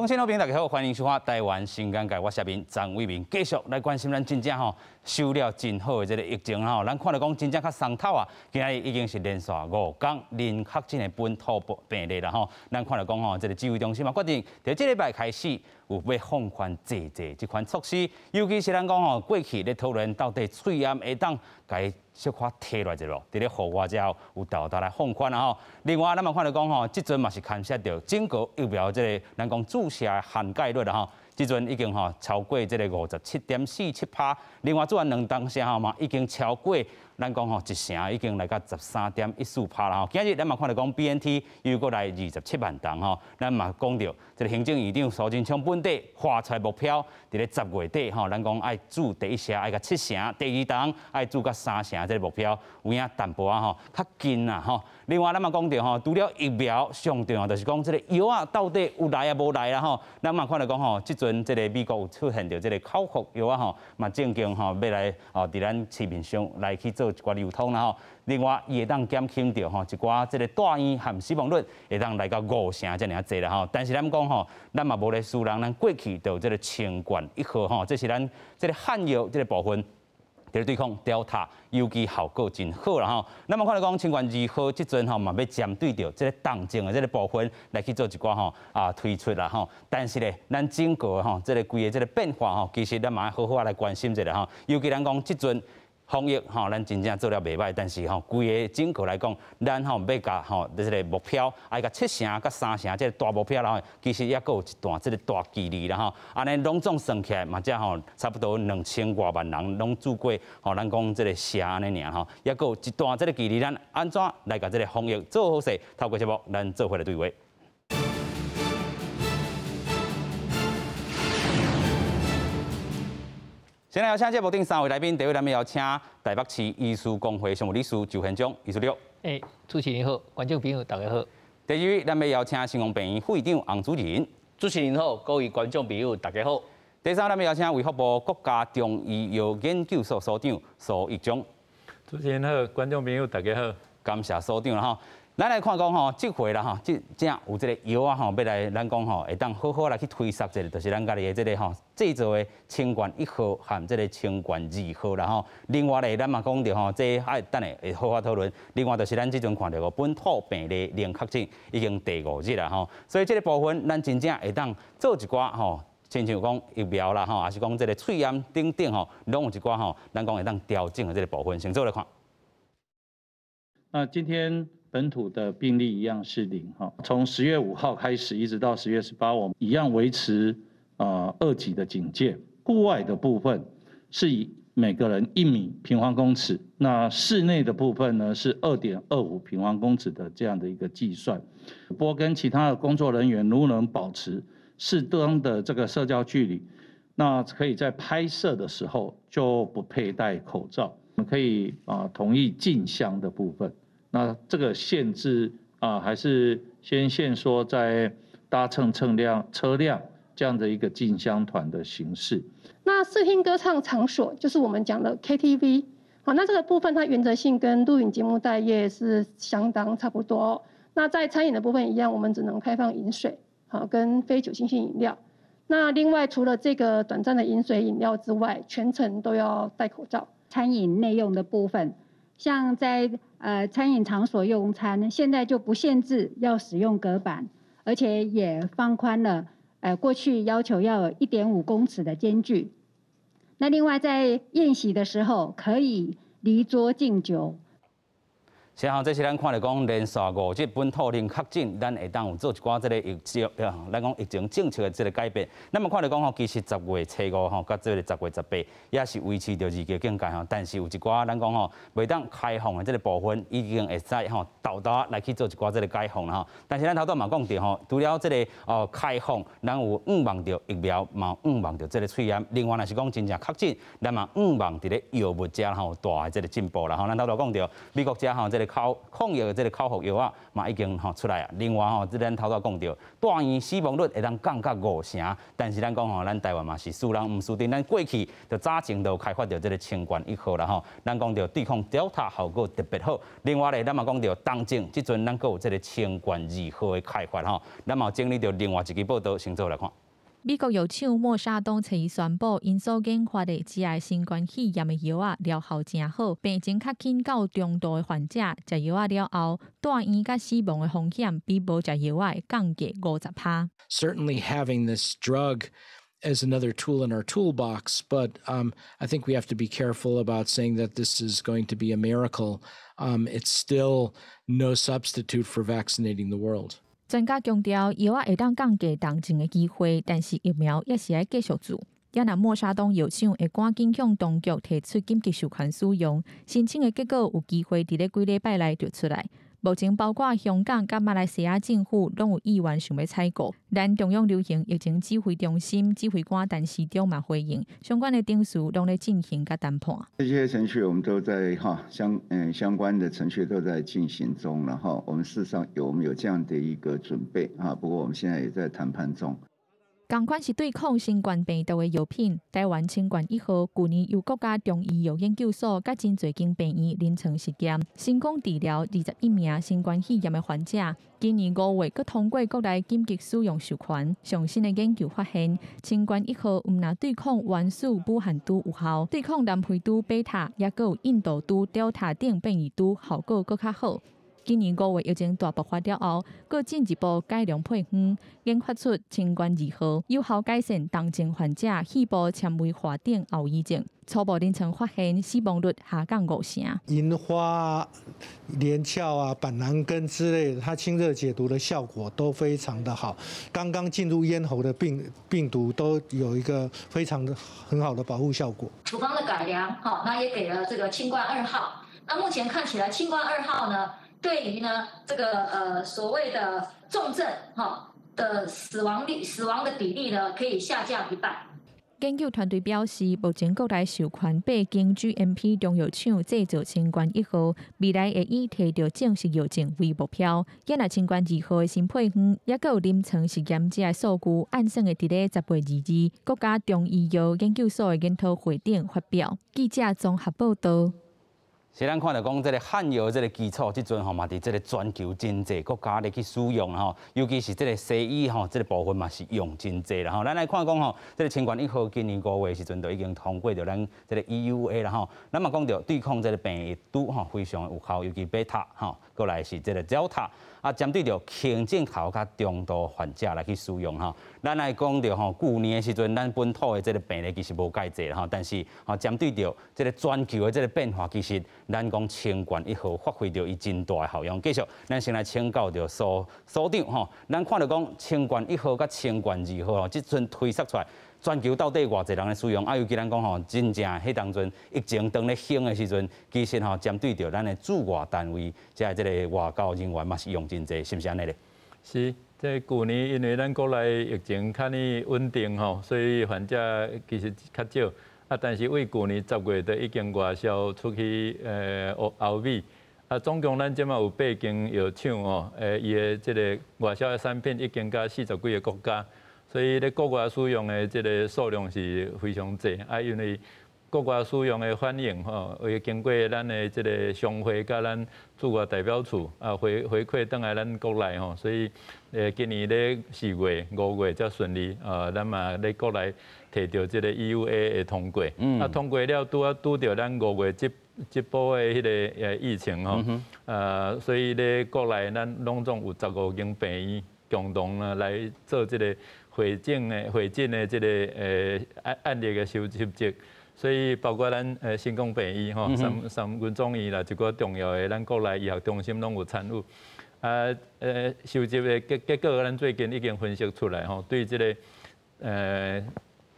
鄉親好朋友大家好，歡迎收看《台灣新眼界》，我是面張偉明，繼續來關心咱真正吼收了真好的這个疫情吼，咱看著講真正較鬆透啊，今仔日已經是連續五天零確診的本土病例啦吼。咱看著講吼，這个指揮中心嘛決定，佇這禮拜開始有欲放寬濟濟這款措施，尤其是咱講吼過去咧討論到底喙罨會當共小可提落來一下，佇咧戶外之後有沓沓來放寬啊吼。另外，咱嘛看著講吼，這陣嘛是牽涉著整個疫苗這个咱講注射涵蓋率啦吼，這陣已經吼超過這个57.47%。另外，注完兩針劑吼嘛已經超過咱講吼一成，已經來到13.14%啦吼。今日咱嘛看著講 BNT 又閣來27萬劑吼，咱嘛講著這个行政院長蘇貞昌本底畫出來目標，佇咧10月底吼，咱講愛注第一劑愛共七成，第二針愛注共三成這个目標有影淡薄仔吼較近啦吼。另外，咱嘛講著吼，除了疫苗，上重要就是講這个藥仔到底有來抑無來啦吼。咱嘛看著講吼，這陣這个美國有出現著這个口服藥仔吼，嘛正經吼欲來哦，佇咱市面上來去做一寡流通啦吼。另外，伊會當減輕著吼一寡這个大院和死亡率會當來到五成遮爾濟啦吼。但是咱講吼，咱嘛無咧輸人，咱過去就有這个清冠一號吼，這是咱這个漢藥這个部分。佇咧對抗 Delta，尤其效果真好啦吼。咱嘛看著講清冠二號這陣吼嘛欲針對著這个重症的這个部分來去做一寡吼啊推出啦吼。但是咧，咱整個吼這个規个這个變化吼，其實咱嘛愛好好來關心一下吼。尤其咱講這陣防疫吼，咱真正做了袂䆀，但是吼規个整個來講，咱吼欲共吼這个目標愛共七成佮三成這个大目標啦吼，其實猶閣有一段這个大距離啦吼。按呢攏總算起來嘛，才吼差不多兩千外萬人攏注過吼，咱講這个針按呢爾吼，猶閣有一段這个距離，咱按怎來共這个防疫做好勢？透過節目，咱做伙來對話。先來邀請節目頂三位來賓，第一位咱們邀請台北市醫師公會常務理事周憲章，醫師你好。欸，主持人好，觀眾朋友大家好。第二位，咱們邀請新光病院副院長洪主任。主持人好，各位觀眾朋友大家好。第三，咱們邀請衛福部國家中醫藥研究所所長蘇益忠。主持人好，觀眾朋友大家好。感謝所長啦吼。咱來看講吼，這回啦吼，這正有這个藥仔吼，欲來咱講吼，會當好好來去推捒一下，就是咱家己的這个吼製造的清冠一號和這个清冠二號啦吼。另外咧，咱嘛講著吼，這愛等下會好好討論。另外就是咱這陣看著個本土病例零確診已經第五日啦吼，所以這个部分咱真正會當做一寡吼，親像講疫苗啦吼，抑是講這个喙罨等等吼，攏有一寡吼，咱講會當調整的這个部分，先做來看。那今天本土的病例一樣是零哈，從10月5號開始一直到10月18，我們一樣維持二級的警戒。戶外的部分是以每個人1米平方公尺，那室內的部分呢是2.25平方公尺的這樣的一個計算。不過跟其他的工作人員如能保持適當的這個社交距離，那可以在拍攝的時候就不佩戴口罩。我們可以同意進香的部分。那這個限制啊，還是先限說在搭乘車輛、車輛這樣的一個進香團的形式。那視聽歌唱場所就是我們講的 KTV，好，那這個部分它原則性跟錄影節目待業是相當差不多。那在餐飲的部分一樣，我們只能開放飲水，好，跟非酒精性飲料。那另外除了這個短暫的飲水飲料之外，全程都要戴口罩。餐飲內用的部分，像在餐飲場所用餐，現在就不限制要使用隔板，而且也放寬了，過去要求要有1.5公尺的間距。那另外在宴席的時候，可以離桌敬酒。是啊，這是咱看著講連續五日本土零確診，咱會當有做一寡這个疫情，咱講疫情政策的這个改變。咱嘛看著講吼，其實10月初五吼，佮這个10月18，也是維持著二級警戒吼。但是有一寡咱講吼，袂當開放的這个部分，已經會使吼，沓沓來去做一寡這个解放啦吼。但是咱頭拄嘛講著吼，除了這个哦開放，咱有向望著疫苗，嘛向望著這个喙罨。另外，若是講真正確診，咱嘛向望佇咧藥物遮吼大的這个進步啦吼。咱頭拄講著美國遮吼，這个這個口抗疫的這個口服藥仔嘛已經吼出來啊。另外吼，這咱頭拄講著，住院死亡率會當降到五成，但是咱講吼，咱台灣嘛是輸人毋輸陣，咱過去就早前就開發著這個清冠一號啦吼。咱講著對抗 Delta 效果特別好。另外咧，咱嘛講著重症，這陣咱閣有這個清冠二號的開發吼。咱嘛整理著另外一支報道，先做來看。美國藥廠默沙東昨日宣布，𪜶所研發的這個新冠肺炎的藥仔療效誠好，病情較輕到中度的患者食藥仔了後，住院佮死亡的風險比無食藥仔會降低50%。 Certainly having this drug as another tool in our toolbox, but I think we have to be careful about saying that this is going to be a miracle. It's still no substitute for vaccinating the world. 專家強調，藥仔會當降低重症的機會，但是疫苗也是愛繼續注。也若默沙東藥廠會趕緊向當局提出緊急授權使用，申請的結果有機會佇咧幾禮拜內就出來。目前包括香港佮馬來西亞政府攏有意願想欲採購。咱中央流行疫情指揮中心指揮官陳時中嘛回應，相關的程序攏咧進行佮談判。這些程序我們都在哈相關的程序都在進行中，然後我們事實上有我們有這樣的一個準備啊，不過我們現在也在談判中。仝款是對抗新冠病毒的藥品，台灣清冠一號，舊年由國家中醫藥研究所佮真濟間病院臨床實驗，成功治療21名新冠肺炎的患者。今年5月，閣通過國內緊急使用授權。上新的研究發現，清冠一號毋但對抗原始武漢株有效，對抗南非株貝塔，抑閣有印度株 Delta 等變異株效果閣較好。今年5月疫情大爆發了後，閣進一步改良配方，研發出清冠二號，有效改善重症患者肺部纖維化等後遺症。初步臨床發現死亡率下降五成。銀花、連翹啊、板藍根之類的，它清熱解毒的效果都非常的好。剛剛進入咽喉的病毒都有一個非常的很好的保護效果。處方的改良，好，那也給了這個清冠二號。那目前看起來，清冠二號呢，對於呢這個所謂的重症哈的死亡率、死亡的比例呢，可以下降一半。研究團隊表示，目前國內授權八間 GMP 中藥廠製造清冠一號，未來會以提著正式藥證為目標。也若清冠二號的新配方，抑閣有臨床實驗這个數據，按算會佇咧10月22日國家中醫藥研究所的研討會頂發表。記者綜合報道。是咱看著講，這個漢藥這個基礎，這陣吼嘛佇這個全球真濟國家咧去使用吼，尤其是這個西醫吼，這個部分嘛是用真濟啦吼。咱來看講吼，這個清冠一號今年5月時陣就已經通過著咱這個 EUA 啦吼。咱嘛講著對抗這個病毒吼非常有效，尤其貝塔吼，過來是這個 Delta 啊，針對著輕症頭佮中度患者來去使用吼。咱來講著吼，舊年的時陣，咱本土的這個病例其實無蓋濟吼，但是吼針對著這個全球的這個變化，其實咱講清冠一號發揮著伊真大的效用。繼續，咱先來請教著蘇所長吼，咱看著講清冠一號佮清冠二號吼，這陣推釋出來，全球到底偌濟人咧使用？啊，尤其咱講吼，真正彼當陣疫情當咧興的時陣，其實吼針對著咱的駐外單位，這個這個外交人員嘛是用真濟，是毋是按呢咧？是，這舊年因為咱國內疫情較呢穩定吼，所以患者其實較少。啊，但是為舊年10月就已經外銷出去歐美。啊，總共咱這馬有八間藥廠哦，伊的這個外銷的產品已經到40幾个國家，所以咧國外使用的這個數量是非常濟。啊，因為國外使用的反應吼，會經過咱的這個商會佮咱駐外代表處啊回饋轉來咱國內吼，所以今年咧4月、5月才順利啊，咱嘛咧國內提著這個 EUA 的通過，啊通過了拄仔拄著咱5月這波的彼个疫情吼，所以咧國內咱攏總有15間病院共同來做這個會診的這個案例的收集。所以包括咱成功病院吼，三軍總院啦，一寡重要的咱國內醫學中心攏有參與。啊，收集的結果，咱最近已經分析出來吼，對這個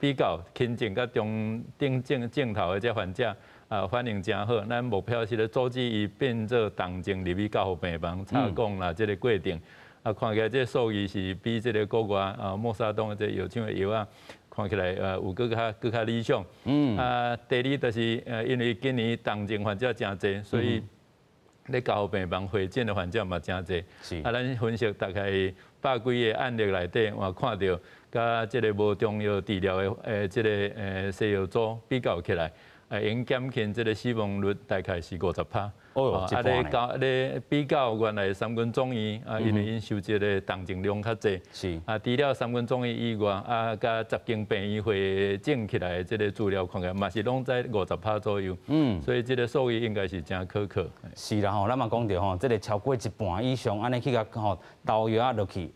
比較輕症佮中等症頭的這患者啊，反應誠好。咱目標是咧阻止伊變做重症入去加護病房插管啦，這個過程。啊，看起來這個數字是比這個國外啊默沙東的這個藥廠的藥仔，看起來有閣較理想。啊，第二就是因為今年重症患者誠濟，所以咧加護病房會診的患者嘛誠濟。啊，咱分析大概百幾个案例內底，嘛看著佮這个無中藥治療的這个西藥組比較起來，會用減輕這个死亡率大概是50%。哦，啊，咧較咧比較原來三軍總醫啊，因為𪜶收集的重症量較濟，啊，除了三軍總醫以外，啊，佮十間病院匯整起來的這个資料看起來嘛是攏在50%左右。所以這个數據應該是誠可靠。是啦吼，咱嘛講著吼，這个超過一半以上按呢去共吼投藥仔落去，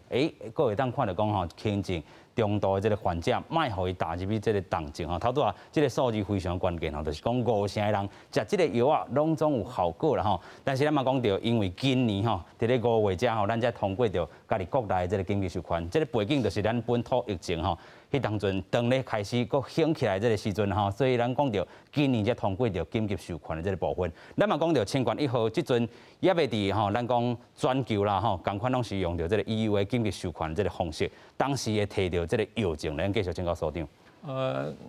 閣會當看著講吼輕症、中度的這个患者，莫予伊踏入去這个重症吼。頭拄仔這个數字非常關鍵吼，就是講5成的人食這个藥仔攏總有效果啦吼。但是咱嘛講著，因為今年吼，佇咧5月遮吼，咱才通過著家己國內的這个緊急授權，這个背景就是咱本土疫情吼，彼當陣當咧開始閣興起來這个時陣吼，所以咱講著今年才通過著緊急授權的這个部分。咱嘛講著清冠一號這陣猶未佇吼，咱講全球啦吼，仝款攏是用著這个 EUA 緊急授權這个方式，當時會提著這个藥證，咱繼續請教所長。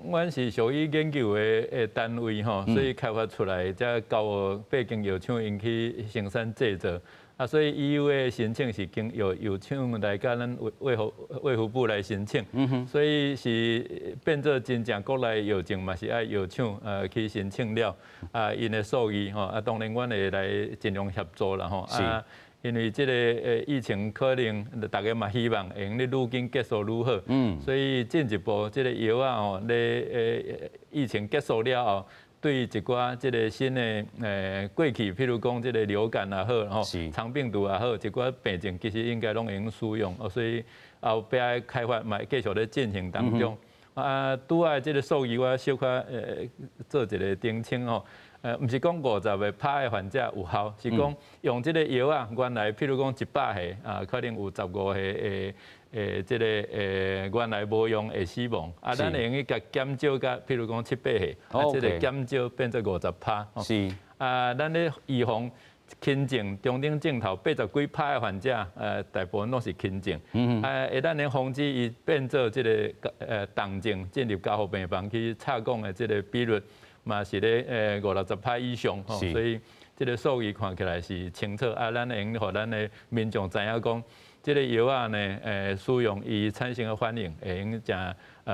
阮是屬於研究的單位吼，所以開發出來才交予八間藥廠𪜶去生產製造。啊，所以 EUA 的申請是經由藥廠來佮咱衛福部來申請，所以是變做真正國內藥證嘛是愛藥廠去申請了，啊，𪜶的數據吼，啊，當然阮會來盡量協助啦吼，啊，因為這个疫情可能大家嘛希望會用咧愈緊結束愈好，所以進一步這个藥仔吼咧疫情結束了後，對一寡這个新的過去，譬如講這个流感也好，吼，腸病毒也好，一寡病症其實應該攏會用使用，所以後壁開發嘛繼續咧進行當中。啊，拄仔這个數據我小可做一个澄清吼，毋是講50%的患者有效，是講用這个藥仔，原來譬如講100個啊，可能有15個這个原來無用會死亡，啊，咱會用去共減少甲，譬如講七八個，啊，這个減少變做50%。啊，咱咧預防輕症、中等症頭80幾%的患者，大部分攏是輕症。啊，會當咧防止伊變做這个重症進入加護病房去插管的這个比率，嘛是咧五六十趴以上。吼，所以這个數據看起來是清楚。啊，咱會用予咱的民眾知影講，這个藥仔呢，使用伊產生的反應，會用誠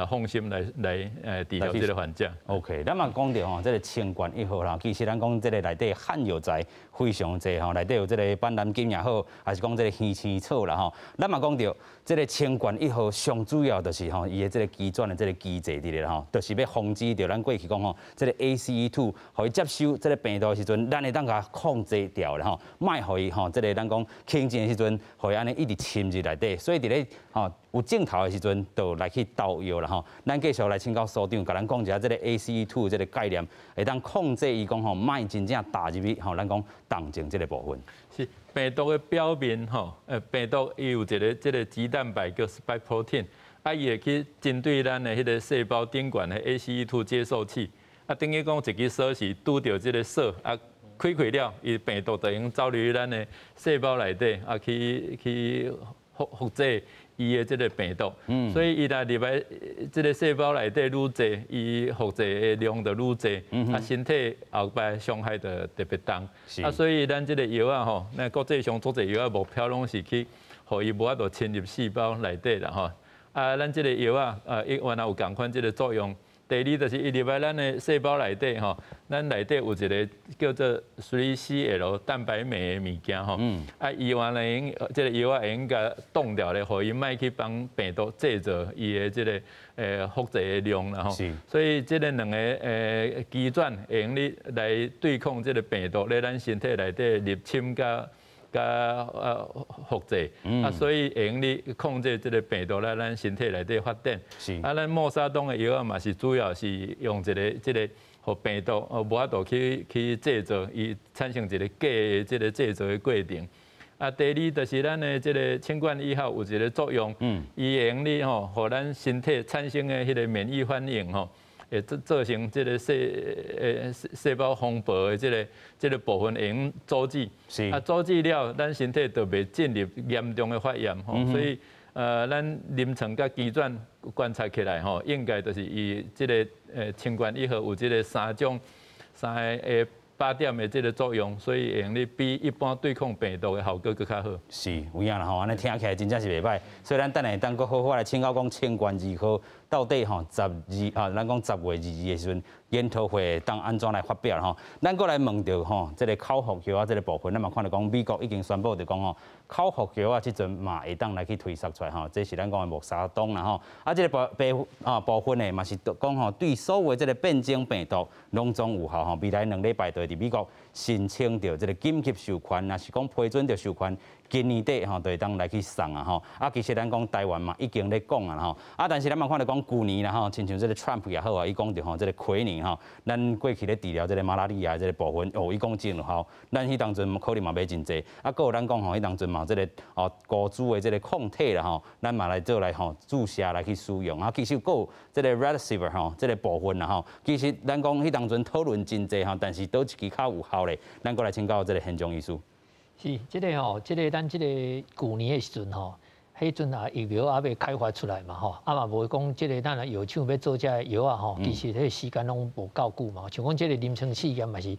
放心來治療這个患者。 OK，咱嘛講著吼，這个清冠一號啦，其實咱講這个內底漢藥材非常濟吼，內底有這个板藍根也好，還是講這个魚腥草啦吼。咱嘛講著這个清冠一號上主要就是吼，伊的這个機轉的這个機制佇咧吼，就是欲防止著咱過去講吼，這个 ACE2 予伊接收這个病毒的時陣，咱會當共控制掉啦吼，莫予伊吼，這个咱講輕症的時陣，予伊按呢一直侵入內底，所以佇咧吼有症頭的時陣，就來去投藥啦吼。咱繼續來請教所長，共咱講一下這个 ACE2 這个概念，會當控制伊講吼，莫真正踏入去吼，咱講重症這个部分。是病毒的表面吼，病毒伊有一个這个棘蛋白叫 spike protein，啊，伊會去針對咱的彼个細胞頂懸的 ACE2 接受器，啊，等於講一支鎖匙拄著這个鎖啊，開開了，伊病毒就會走入去咱的細胞內底，啊，去複製伊的這个病毒，所以伊若入來這个細胞內底愈濟，伊複製的量就愈濟，啊，身體後擺傷害就特別重。啊，所以咱這个藥仔吼，咱國際上足濟藥仔目標攏是去，予伊無法度侵入細胞內底啦吼。啊，咱這个藥仔啊，伊原來有仝款這个作用。第二就是伊入來咱的細胞內底吼，咱內底有一个叫做 3CL 蛋白酶的物件吼，啊，伊原來用這个藥仔會用共擋掉咧，予伊莫去幫病毒製造伊的這个複製的量啦吼。所以這个兩个機轉會用咧來對抗這个病毒咧咱身體內底入侵佮複製，啊，所以會用咧控制這个病毒咧咱身體內底發展。啊，咱默沙東的藥仔嘛是主要是用一个這个，予病毒無法度去製造，伊產生一个假的這个製造的過程。啊，第二就是咱的這个清冠一號有一个作用，伊會用咧吼，予咱身體產生的彼个免疫反應吼，會造成這个細胞風暴的這个部分會用阻止，啊，阻止了，咱身體就袂進入嚴重的發炎吼，所以咱臨床佮機轉觀察起來吼，應該就是伊這个清冠一號有這个三種三个靶點的這个作用，所以會用得比一般對抗病毒的效果閣較好。是，有影啦吼，按呢聽起來真正是袂䆀。所以咱等下等閣好好來請教講清冠二號到底吼十二啊，咱講10月22的時陣研討會當按怎來發表吼？咱閣來問著吼，這个口服藥仔這个部分，咱嘛看著講美國已經宣布著講吼，口服藥仔這陣嘛會當來去推銷出來吼，這是咱講的默沙東啦吼。啊，這个部啊部分呢嘛是講吼，對所有這个變種病毒攏總有效吼。未來2禮拜就會佇美國申請著這个緊急授權，若是講批准著授權，今年底吼就會當來去送啊吼。啊，其實咱講台灣嘛已經咧講啊吼。啊，但是咱嘛看著講舊年啦吼，親像這个 Trump 也好啊，伊講著吼這个奎寧吼，咱過去咧治療這个馬拉利亞這个部分，哦，伊講真有效。咱彼當陣可能嘛買真濟。啊，閣有咱講吼，彼當陣嘛這个哦高株的這个抗體啦吼，咱嘛來做來吼注射來去使用。啊，其實閣有這个 Remdesivir 吼，這个部分啦吼，其實咱講彼當陣討論真濟吼，但是佗一支較有效咧？咱閣來請教這个現場醫師。是，這个吼，這个咱這个舊年的時陣吼，彼陣啊疫苗猶未開發出來嘛吼，啊嘛無講這个咱若藥廠欲做這个藥仔吼，其實彼个時間攏無夠久嘛。像講這个臨床試驗嘛是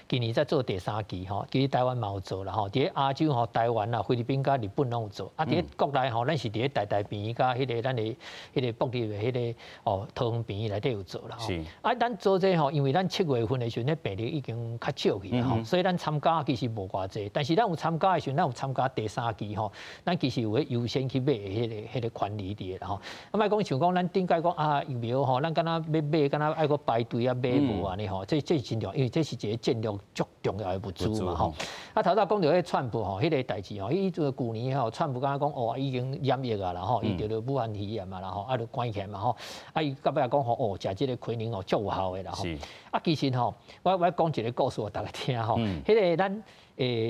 今年才做第三期吼，其實台灣嘛有做啦吼，佇咧亞洲吼，台灣啦、菲律賓佮日本攏有做。啊，佇咧國內吼，咱是佇咧台大病院佮彼个咱的彼个國立的彼个哦桃園病院內底有做啦吼。啊，咱做這吼，因為咱7月份的時陣，彼病例已經較少去啦吼，所以咱參加其實無偌濟。但是咱有參加的時陣，咱有參加第三期吼，咱其實有彼優先去買的彼个權利佇咧啦吼。啊，莫講像講咱頂屆講啊疫苗吼，咱敢若欲買，敢若愛閣排隊啊買無按呢吼，這這真重要，因為這是一個戰略足重要的物資嘛吼。啊，頭拄講著彼川普吼，彼个代誌吼，伊陣舊年吼，川普敢若講哦，已經染疫啊啦吼，伊著著武漢肺炎啊啦吼，啊就關起來嘛吼，啊伊到尾仔講吼，哦，食這个奎寧哦，足有效的啦吼。啊，其實吼，我講一个故事予大家聽吼，彼个咱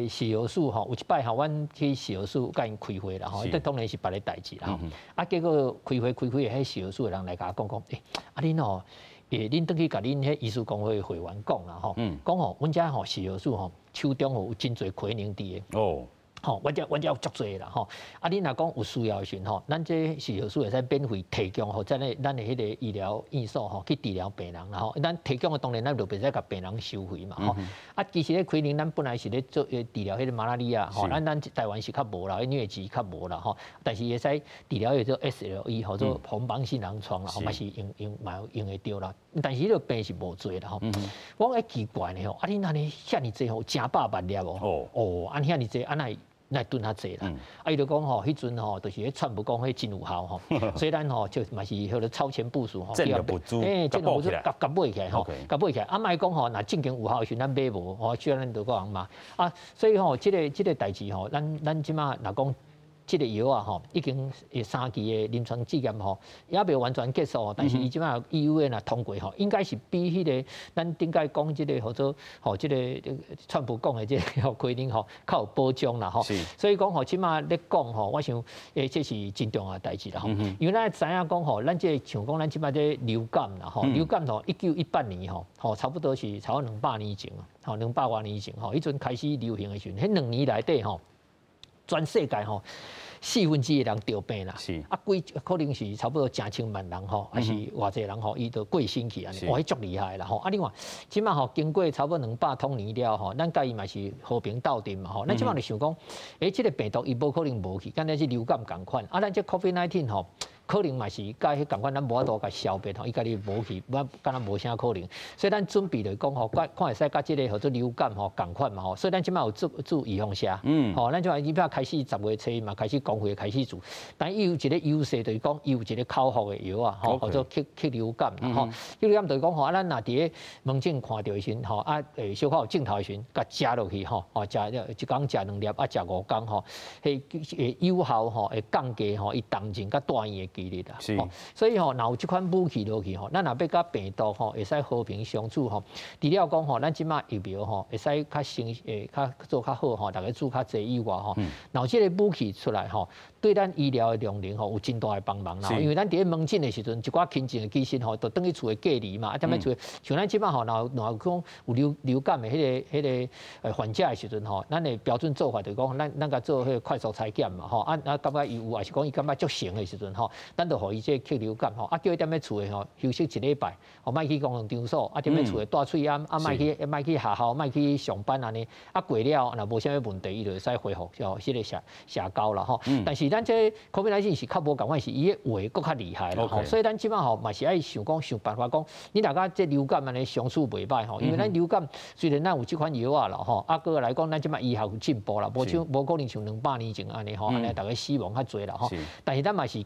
食藥署吼，有一擺吼，阮去食藥署共𪜶開會啦吼，這當然是別个代誌啦吼。啊，結果開會開會，彼食藥署的人來共我講講，欸，啊恁吼，欸，恁轉去共恁彼醫師公會會員講啦吼，講吼，阮遮吼食藥署吼手中吼有真濟奎寧佇个。吼，阮遮有足濟啦吼。啊，恁若講有需要的時陣吼，咱這食藥署會使免費提供予咱的咱的彼个醫療院所吼去治療病人啦吼。咱提供的當然咱就袂使共病人收費嘛吼。啊，其實彼奎寧咱本來是咧做治療彼个馬拉利亞吼，咱台灣是較無啦，瘧疾較無啦吼。但是會使治療彼個 SLE 吼，做紅斑性狼瘡啦，吼嘛是用用嘛有用會著啦。但是彼个病是無濟啦吼。我講欸奇怪呢吼，啊恁按呢遐爾濟吼，成百萬粒哦。哦，按遐爾濟，啊哪會囤遮濟啦？啊，伊就講吼，彼陣吼，就是彼川普講彼真有效吼，所以咱吼就嘛是彼个超前部署吼，戰略物資，欸，戰略物資共共買起來吼，共買起來。啊，莫講吼，若正經有效的時陣，咱買無吼，雖然咱就閣人罵啊，所以吼，這个代誌吼，咱這馬若講。這个藥仔吼，已經三期的臨床試驗吼，猶未完全結束，但是伊這馬 EUA 若通過吼，應該是比彼个咱頂擺講這个號做吼，這个川普講的這个奎寧吼較有保障啦吼。所以講吼，這馬咧講吼，我想欸，這是真重要的代誌啦吼。因為咱知影講吼，咱這像講咱這馬這流感啦吼，流感吼，1918年吼，吼差不多是差不多200年前吼，200外年前吼，彼陣開始流行的時陣，彼兩年內底吼，全世界吼1/4的人著病啦，啊，幾可能是差不多成千萬人吼，還是偌濟人吼，伊就過身去按呢，哇，彼足厲害啦吼！啊，你看，這馬吼經過差不多200多年了吼，咱佮伊嘛是和平鬥陣嘛吼，咱這馬就想講，欸，這个病毒伊無可能無去，敢若是流感仝款，啊，咱這 COVID-19 吼，可能嘛是佮彼仝款，咱無法度共消滅吼，伊家己無去，我敢若無啥可能。所以咱準備來講吼，看看會使佮這个號做流感吼仝款嘛吼。所以咱這馬有注注預防射，吼，咱這馬伊擺開始10月初嘛開始公費開始注，但伊有一个優勢，就是講伊有一个口服的藥啊，吼，號做去去流感啦吼。去流感就是講吼，啊，咱若佇咧門診看著的時陣吼，啊，會小可有症頭的時陣，共食落去吼，哦，食一工食兩粒，啊，食5工吼，彼會有效吼，會降低吼伊重症佮住院的幾率啦。所以吼，若有這款武器落去吼，咱若欲佮病毒吼會使和平相處吼，除了講吼，咱這馬疫苗吼會使較先會較做較好吼，逐家注較濟以外吼，若有這个武器出來吼，對咱醫療的量能吼有真大的幫忙啦。因為咱佇咧門診的時陣，一寡輕症的其實吼，就轉去厝內隔離嘛，啊，踮咧厝，像咱這馬吼，若若有講有流流感的彼个患者的時陣吼，咱的標準做法就是講，咱咱共做彼个快速採檢嘛吼，啊啊，感覺伊有，抑是講伊感覺足成的時陣吼，咱就予伊這克流感吼，啊叫伊踮咧厝的吼休息一禮拜，吼莫去公共場所，啊踮咧厝的戴喙罨，啊莫去莫去學校，莫去上班按呢，啊過了若無啥物問題，伊就會使恢復吼這個社交啦吼。但是咱這 COVID-19 是較無仝款，是伊的話閣較厲害啦吼，所以咱這擺吼嘛是愛想講想辦法講，你若佮這流感按呢相處袂䆀吼，因為咱流感雖然咱有這款藥仔啦吼，啊閣來講咱這擺醫學有進步啦，無像無可能像200年前按呢吼，按呢逐家死亡較濟啦吼。但是咱嘛是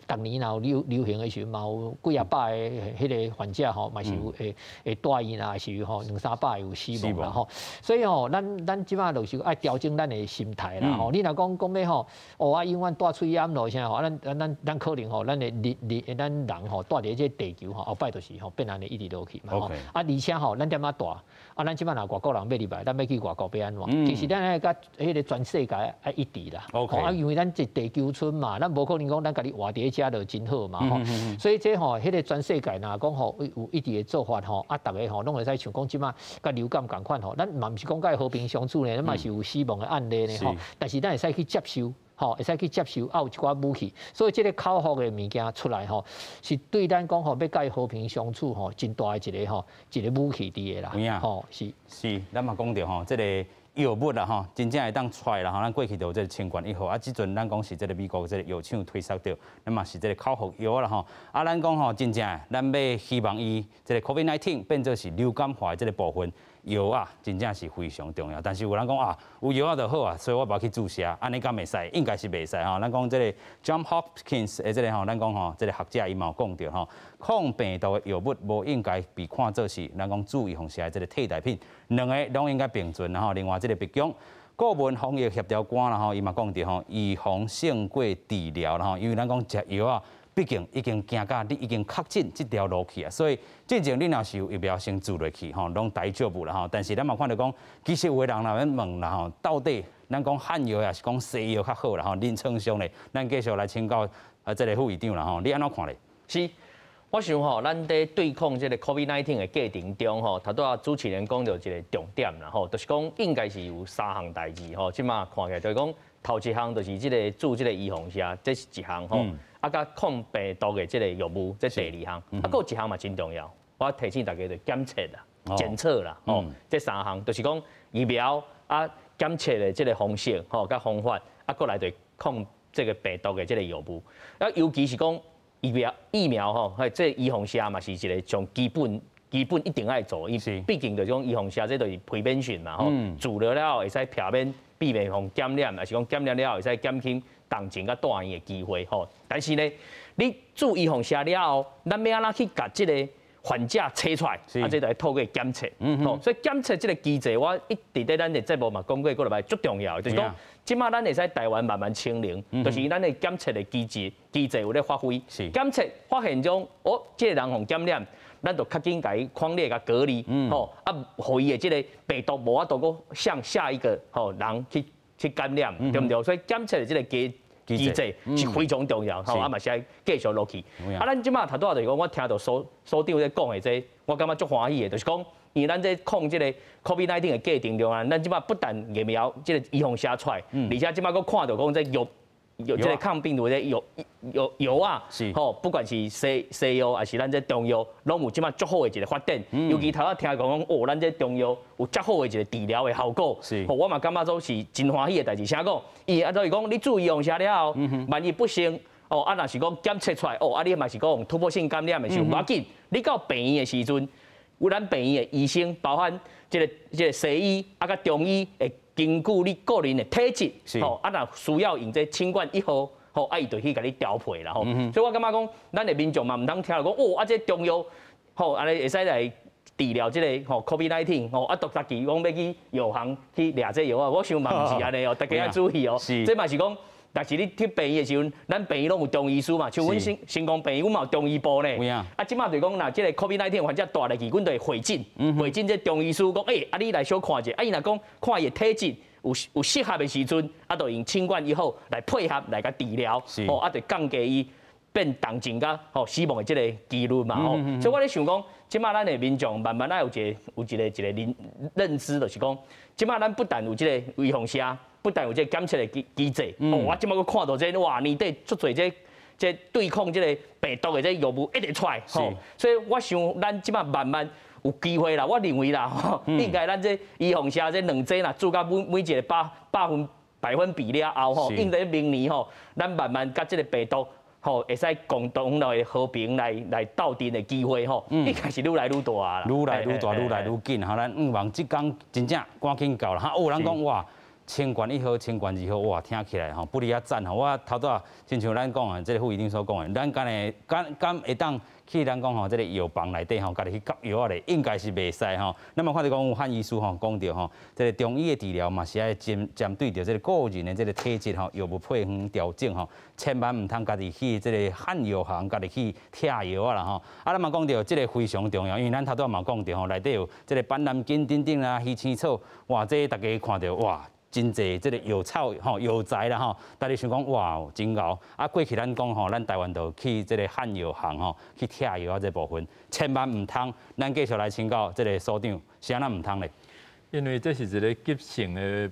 逐年若有流行的時陣，嘛有幾仔百个彼个患者吼，嘛是有會住院啦，是吼兩三百个有死亡啦吼。所以吼，咱這擺就是愛調整咱的心態啦吼。你若講講欲吼，哦啊，永遠戴喙罨囉啥吼，咱可能吼，咱的日日咱人吼，蹛佇這個地球吼，後擺就是吼變按呢一直落去嘛吼。啊，而且吼，咱踮遮蹛，啊，咱這擺若外國人欲入來，咱欲去外國欲按怎？其實咱愛佮彼個全世界愛一致啦。啊，因為咱一地球村嘛，咱無可能講咱家己活佇遮就真好嘛吼。所以這吼，彼個全世界若講吼有一致的做法吼，啊，逐家吼攏會使像講這擺佮流感仝款吼，咱嘛毋是講佮和平相處呢，咱嘛是有死亡的案例呢吼。但是咱會使去接受。吼，會使去接受，啊有一寡武器，所以這個口服的物件出來吼，是對咱講吼，欲佮伊和平相處吼，真大的一個吼，一個武器佇的啦。吼，是。是，咱嘛講著吼，這個藥物啦吼，真正會當出來啦吼。咱過去就有這個清冠一號，啊，這陣咱講是這個美國這個藥廠推銷著，咱嘛是這個口服藥啦吼。啊，咱講吼，真正咱欲希望伊這個 COVID-19 變做是流感化的這個部分。藥仔真正是非常重要，但是有人講啊，有藥仔就好啊，所以我無去注射，按呢敢會使？應該是袂使吼。咱講這個 John Hopkins 的這個吼，咱講吼，這個學者伊嘛有講著吼，抗病毒的藥物無應該被看做是咱講注預防射的這個替代品，兩个攏應該並存吼。另外，這個白宮顧問防疫協調官啦吼，伊嘛講著吼，預防勝過治療啦吼，因為咱講食藥仔。畢竟已經行到你已經確診這條路去啊，所以進前你若是有疫苗先注落去吼，攏大丈夫啦吼。但是咱嘛看著講，其實有的人若欲問啦吼，到底咱講漢藥抑是講西藥較好啦吼？臨床上咧，咱繼續來請教啊，這個副院長啦吼，你按怎看咧？是，我想吼，咱佇對抗這個 COVID-19 的過程中吼，頭拄仔主持人講著一個重點啦吼，就是講應該是有三項代誌吼，這擺看起來就是講頭一項就是這個注這個預防射，這是一項吼。啊，佮抗病毒的這個藥物，這第二項，啊，閣有一項嘛真重要，我提醒大家就檢測啦、檢測啦，吼，這三項就是講疫苗啊、檢測的這個方式，吼，佮方法，啊，閣來就抗這個病毒的這個藥物。啊，尤其是講疫苗吼，彼這預防射嘛是一個上基本、基本一定愛做，伊畢竟就是講預防射這就是 prevention 嘛，吼，注了了後會使避免避免予感染，抑是講感染了後會使減輕重症佮住院的機會吼，但是呢，你注預防射了後，咱欲按怎去共這個患者揣出來？啊，這就愛透過檢測，吼，所以檢測這個機制，我一直佇咱的節目嘛講過幾落擺，足重要的，就是講，這擺咱會使台灣慢慢清零，就是咱的檢測的機制有咧發揮。檢測發現講，哦，這個人予感染，咱就較緊共伊匡列共隔離，吼，啊，予伊的這個病毒無法度閣向下一個吼人去感染，對毋對？所以檢測的這個機制是非常重要，吼，啊嘛是愛繼續落去。啊，咱這擺頭拄仔就是講，我聽著所長咧講的這，我感覺足歡喜的，就是講，因為咱這抗這個 COVID-19 的過程中啊，咱這擺不但疫苗這個預防射出來，而且這擺閣看著講這藥藥這個抗病毒的藥仔，吼，不管是西藥，抑是咱這中藥，攏有這擺足好的一個發展。尤其頭仔聽講講，哦，咱這中藥有遮好的一個治療的效果，吼，我嘛感覺做是真歡喜的代誌。啥講？伊啊，就是講你注預防射了後，萬一不幸，哦，啊，若是講檢測出來，哦，啊，你嘛是講突破性感染的時候，無要緊，你到病院的時陣，有咱病院的醫生，包含這個西醫啊，佮中醫會根據你個人的體質，吼，啊，若需要用這清冠一號，吼，啊，伊就去共你調配啦，吼。所以我感覺講，咱的民眾嘛毋通聽著講，哦，啊，這中藥，吼，按呢會使來治療這個吼 COVID-19，吼，啊，都家己講欲去藥行去掠這藥仔，我想嘛毋是按呢哦，大家愛注意哦。這嘛是講，若是你去病院的時陣，咱病院攏有中醫師嘛，像阮成功病院，阮嘛有中醫部呢。啊，這擺就是講，若這個 COVID-19 患者帶入去，阮就會會診，會診這中醫師講，欸，啊你來小看一下，啊伊若講看伊的體質有適合的時陣，啊，就用清冠一號來配合來共治療，吼，啊，就降低伊變重症佮吼死亡的這個機率嘛，吼。所以我咧想講，這擺咱的民眾慢慢愛有一個認知，就是講，這擺咱不但有這個預防射，不但有這個檢測的機制，哦，我這擺閣看著這，哇，年底足濟這這對抗這个病毒的這藥物一直出來吼，所以我想咱這馬慢慢有機會啦，我認為啦吼，應該咱這預防射這兩劑啦，注到每每一个百分比了後吼，應該明年吼，咱慢慢佮這个病毒吼，會使共同來和平來鬥陣的機會吼，應該是愈來愈大啦。愈來愈大，愈來愈緊吼。咱向望這工真正趕緊到啦。哈，有人講哇，清冠一號、清冠二號，哇，聽起來吼不離仔讚吼。我頭拄仔親像咱講的，這个副醫生所講的，咱敢會敢敢會當去咱講吼，這个藥房內底吼，家己去夾藥仔咧，應該是袂使吼。咱嘛看著講有漢醫師吼講著吼，這个中醫的治療嘛是愛針對著這个個人的這个體質吼，藥物配方調整吼，千萬毋通家己去這个漢藥行家己去拆藥仔啦吼。啊，咱嘛講著這个非常重要，因為咱頭拄仔嘛講著吼，內底有這个板藍根等等啊，魚腥草，哇，這大家看著哇。真濟這个藥草吼藥材啦吼，大家想講哇真𠢕啊！過去咱講吼，咱台灣就去這个漢藥行吼去拆藥仔這部分，千萬毋通。咱繼續來請教這个所長，是按怎毋通咧？因為這是一个急性的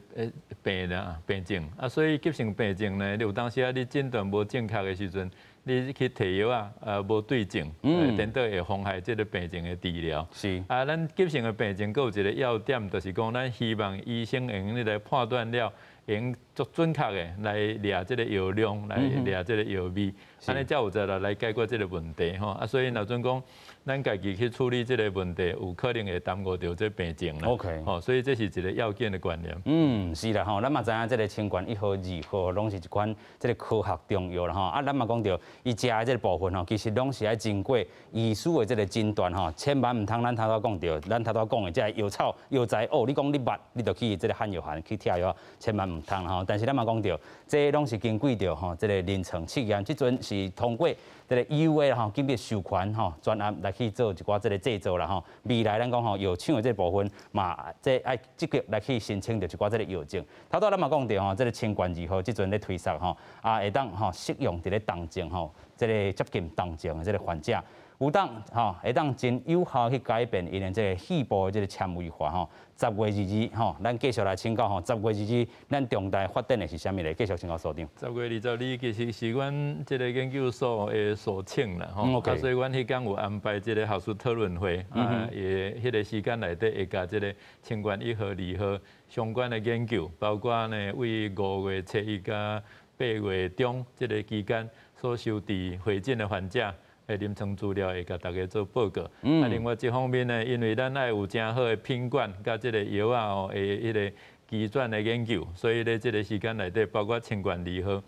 病啦，病症啊，所以急性病症呢，你有當時啊，你診斷無正確的時陣，你去提藥啊，無對症，顛倒會妨害這个病症的治療。啊，咱急性的病症，閣有一个要點，就是講咱希望醫生會用來判斷了，會用足準確的來掠這个藥量，來掠這个藥味，按呢才有才來解決這个問題吼。啊，所以若準講，咱家己去處理這个問題，有可能會耽誤著這病症啦。 吼，所以這是一个要緊的觀念。嗯，是啦吼，咱嘛知影這个清冠一號、二號攏是一款這个科學中藥啦吼。啊，咱嘛講著，伊食的這个部分吼，其實攏是愛經過醫師的這个診斷吼，千萬毋通咱頭拄講著，咱頭拄講的這个藥草藥材哦，你講你捌，你就去這个漢藥行去拆藥，千萬毋通吼。但是咱嘛講著，這攏是經過著吼，這个臨床試驗，這陣是通過這个 EUA 吼，緊急授權吼，專案來去做一寡這个製造啦吼。未來咱講吼，藥廠的這个部分嘛，這愛積極來去申請著一寡這个藥證。頭拄咱嘛講著吼，這个清冠二號這陣咧推捒吼，啊會當吼適用佇咧重症吼，這个接近重症的這个患者，有當吼會當真有效去改變𪜶的這个肺部的這个纖維化吼。10月22吼，咱繼續來請教吼，十月二二，咱重大發展的是啥物咧？繼續請教所長。10月22其實是阮這个研究所的所慶啦，吼，啊，所以阮彼工有安排這个學術討論會，啊，會彼个時間內底會共這个清冠一號、二號相關的研究，包括呢，為5月初一佮8月中這个期間所收治回診的患者的臨床資料會共大家做報告。啊，另外一方面呢，因為咱愛有誠好的品管佮這个藥仔哦的彼个機轉的研究，所以咧這个時間內底，包括清冠二號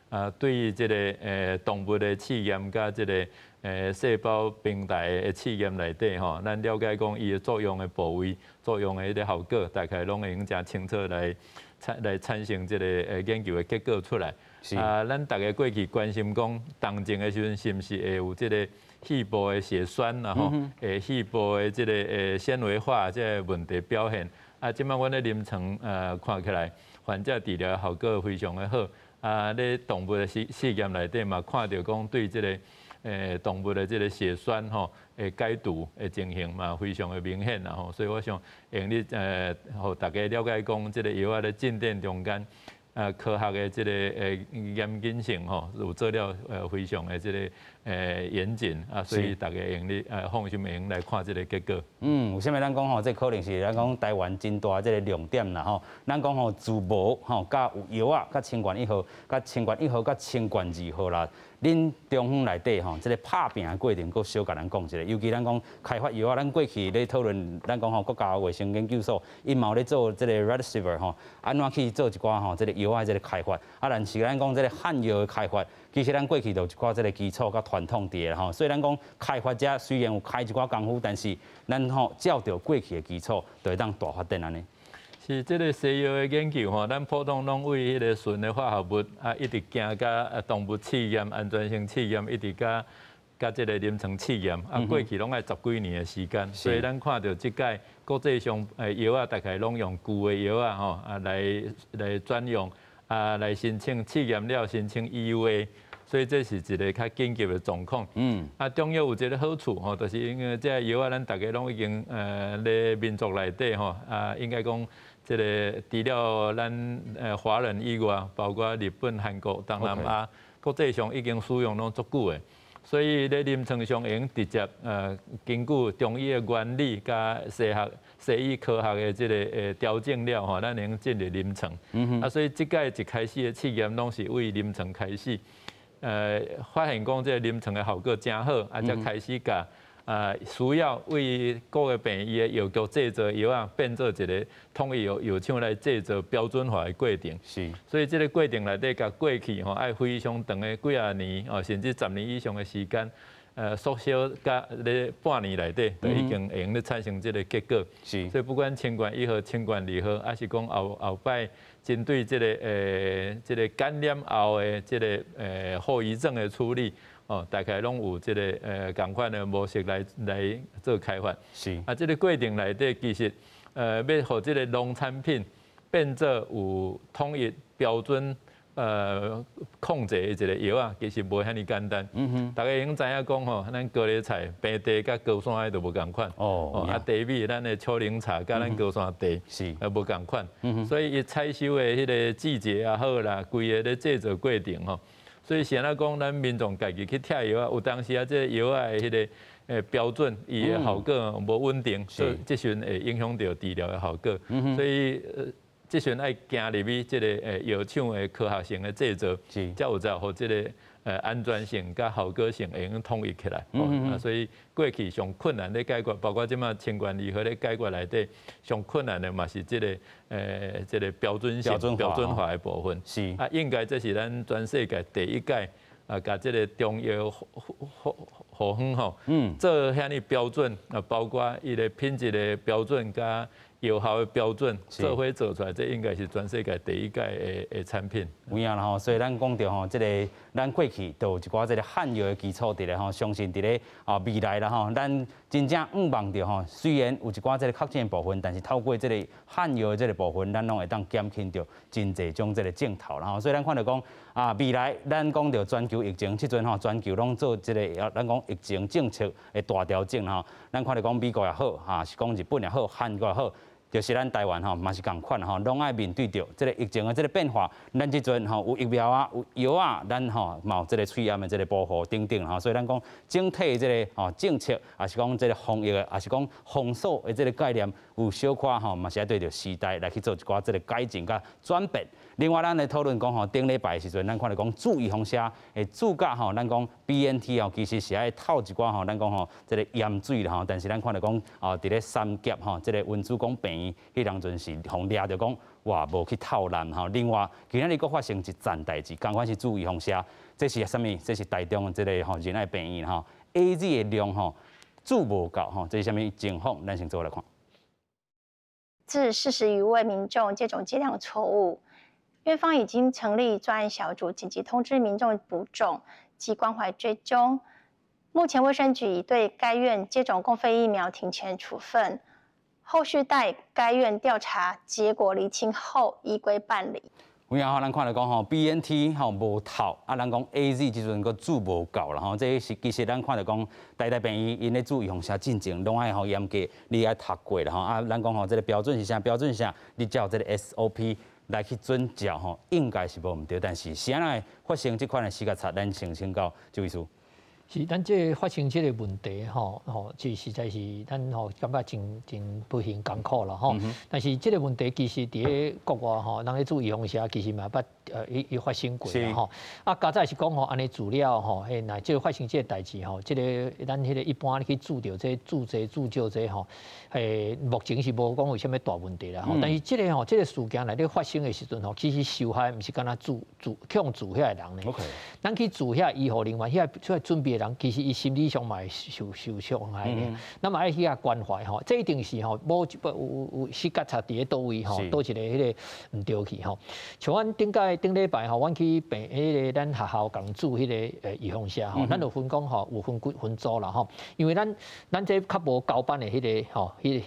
啊，對於這个動物的試驗佮這个細胞平台的試驗內底吼，咱了解講伊的作用的部位、作用的彼个效果，大概攏會用誠清楚來產生這个研究的結果出來。啊，咱大家過去關心講，重症的時陣是毋是會有這个肺部的血栓啦吼，會肺部的這个纖維化這个問題表現。啊，這擺阮咧臨床看起來，患者治療效果非常的好。啊，咧動物的試驗內底嘛，看著講對這个動物的這个血栓吼，會解毒的情形嘛，非常的明顯啦吼。所以我想用你予大家了解講，這个藥仔咧進展中間，科學的這个嚴謹性吼，有做了非常的這个嚴謹啊，所以大家會用得放心會用來看這个結果。嗯，為啥物咱講吼，這可能是咱講台灣真大這个亮點啦吼。咱講吼，自無吼，佮有藥仔，佮清冠一號，佮清冠一號，佮清冠二號啦。恁中央內底吼，這个拍拚的過程，閣小共咱講一下。尤其咱講開發藥仔，咱過去咧討論，咱講吼國家衛生研究所，𪜶嘛有咧做這个 Remdesivir 吼，按怎去做一寡吼這个藥仔這个開發。啊，但是咱講這个漢藥的開發，其實咱過去就有一寡這个基礎佮傳統佇咧吼，所以咱講開發者雖然有開一寡功夫，但是咱吼照著過去的基礎，就會當大發展按呢。是這个西藥的研究吼，咱普通攏為彼个純的化合物啊，一直行佮動物試驗、安全性試驗，一直佮這个臨床試驗，啊，過去攏愛十幾年的時間，所以咱看著這擺國際上藥仔，大概攏用舊的藥仔吼啊來轉用啊來申請試驗了，申請 EUA。所以這是一个較緊急的狀況。啊，中藥有一个好處吼，就是因為這个藥仔咱大家攏已經咧民族內底吼啊，應該講這个除了咱華人以外，包括日本、韓國、東南亞，國際上已經使用攏足久的，所以咧臨床上會用直接根據中醫的原理佮西醫科學的這个調整了吼，咱會用進入臨床。啊，所以這擺一開始的試驗攏是為臨床開始，發現講這个臨床的效果誠好，啊，才開始共需要為各个病院的藥局製造藥仔，變做一个統一由藥廠來製造標準化的過程。所以這个過程內底，共過去吼愛非常長的幾仔年哦，甚至10年以上的時間，縮小佮咧半年內底，就已經會用咧產生這个結果。所以不管清冠1號、清冠2號，抑是講後後擺針對這个感染後的這个後遺症的處理。哦，大概攏有這个仝款的模式來做開發。啊，這个過程內底其實欲予這个農產品變做有統一標準控制的一个藥仔，其實無遐爾簡單。大家會用知影講吼，咱高麗菜平地佮高山的都無仝款。啊，茶米咱的丘陵茶佮咱高山茶無仝款。所以伊採收的彼个季節也好啦，規个咧製造過程吼。所以現在講，咱民眾家己去拆藥仔，有當時啊，這个藥仔的彼个標準，伊的效果無穩定，所以這時陣會影響著治療的效果。所以這時陣愛行入去這个藥廠的科學性的製造，才有才予這个安全性佮效果性會用統一起來。啊，所以過去上困難咧解決，包括這馬清冠2號咧解決內底，上困難的嘛是這个標準性、標準化的部分。啊，應該這是咱全世界第一擺啊，共這个中藥處方吼，做遐爾標準啊，包括伊的品質的標準佮藥效的標準，做伙做出來，這應該是全世界第一擺的產品。有影啦吼，所以咱講著吼，這个咱過去都有一寡這个漢藥的基礎佇咧吼，相信佇咧未來啦吼，咱真正向望著吼，雖然有一寡這个確診的部分，但是透過這個漢藥的這个部分，咱攏會當減輕著真濟種這个症頭啦吼。所以咱看著講啊，未來咱講著全球疫情，這陣吼全球攏做這个，咱講疫情政策的大調整吼。咱看著講美國也好，哈是講日本也好，韓國也好。就是咱台灣吼，嘛是仝款吼，攏愛面對著這个疫情的這个變化。咱這陣吼有疫苗啊，有藥啊，咱吼嘛有這个喙罨的這个保護等等吼。所以咱講整體這个吼政策，抑是講這个防疫的，抑是講封鎖的這个概念，有小可吼嘛是愛對著時代來去做一寡這个改進佮轉變。另外，咱來討論講吼，頂禮拜的時陣，咱看著講注預防射會注甲吼，咱講 BNT 吼，其實是愛透一寡吼，咱講吼這个鹽水啦吼。但是咱看著講哦，佇咧三峽吼，這个溫主公病院，彼當陣是予掠著講，哇，無去透濫吼。另外，今仔日閣發生一件代誌，仝款是注預防射，這是啥物？這是台中的這个吼仁愛病院吼，AZ 的量吼注無夠吼，這是啥物情況？咱先做來看。致40餘位民眾接種劑量錯誤。院方已經成立專案小組，緊急通知民眾補種及關懷追蹤。目前衛生局已對該院接種公費疫苗停權處分，後續待該院調查結果釐清後，依規辦理。有影吼，咱看著講吼，BNT 吼無透，啊，咱講 AZ 這陣閣注無夠啦吼，這是其實咱看著講，台大病院𪜶咧注預防射進前，攏愛吼嚴格，你愛讀過啦吼，啊，咱講吼這个標準是啥？標準是啥？你照這个 SOP 來去遵照吼，應該是無毋對，但是是按怎會發生這款的死角差？咱先請教周醫師。是，咱這個發生這个問題吼吼，這實在是咱吼感覺真真不幸艱苦啦吼。但是這个問題其實佇咧國外吼，人咧注預防射其實嘛捌伊發生過啦吼。啊，較早是講吼，按呢注了吼，彼若這个發生這个代誌吼，這个咱彼个一般你去注著這注劑注藥這吼，目前是無講有啥物大問題啦吼。但是這个吼，這个事件內底發生的時陣吼，其實受害毋是干焦注注去予注遐个人呢。咱去注遐醫護人員，遐出來準備的人，其實伊心理上嘛會受傷害的。咱嘛愛去遐關懷吼，這一定是吼，無有死角差佇咧佗位吼，佗一个彼个毋對去吼。像阮頂擺頂禮拜吼，阮去病彼个咱學校共注彼个預防射吼，咱就分講吼，有分幾分組啦吼。因為咱這較無交班的彼个吼，彼个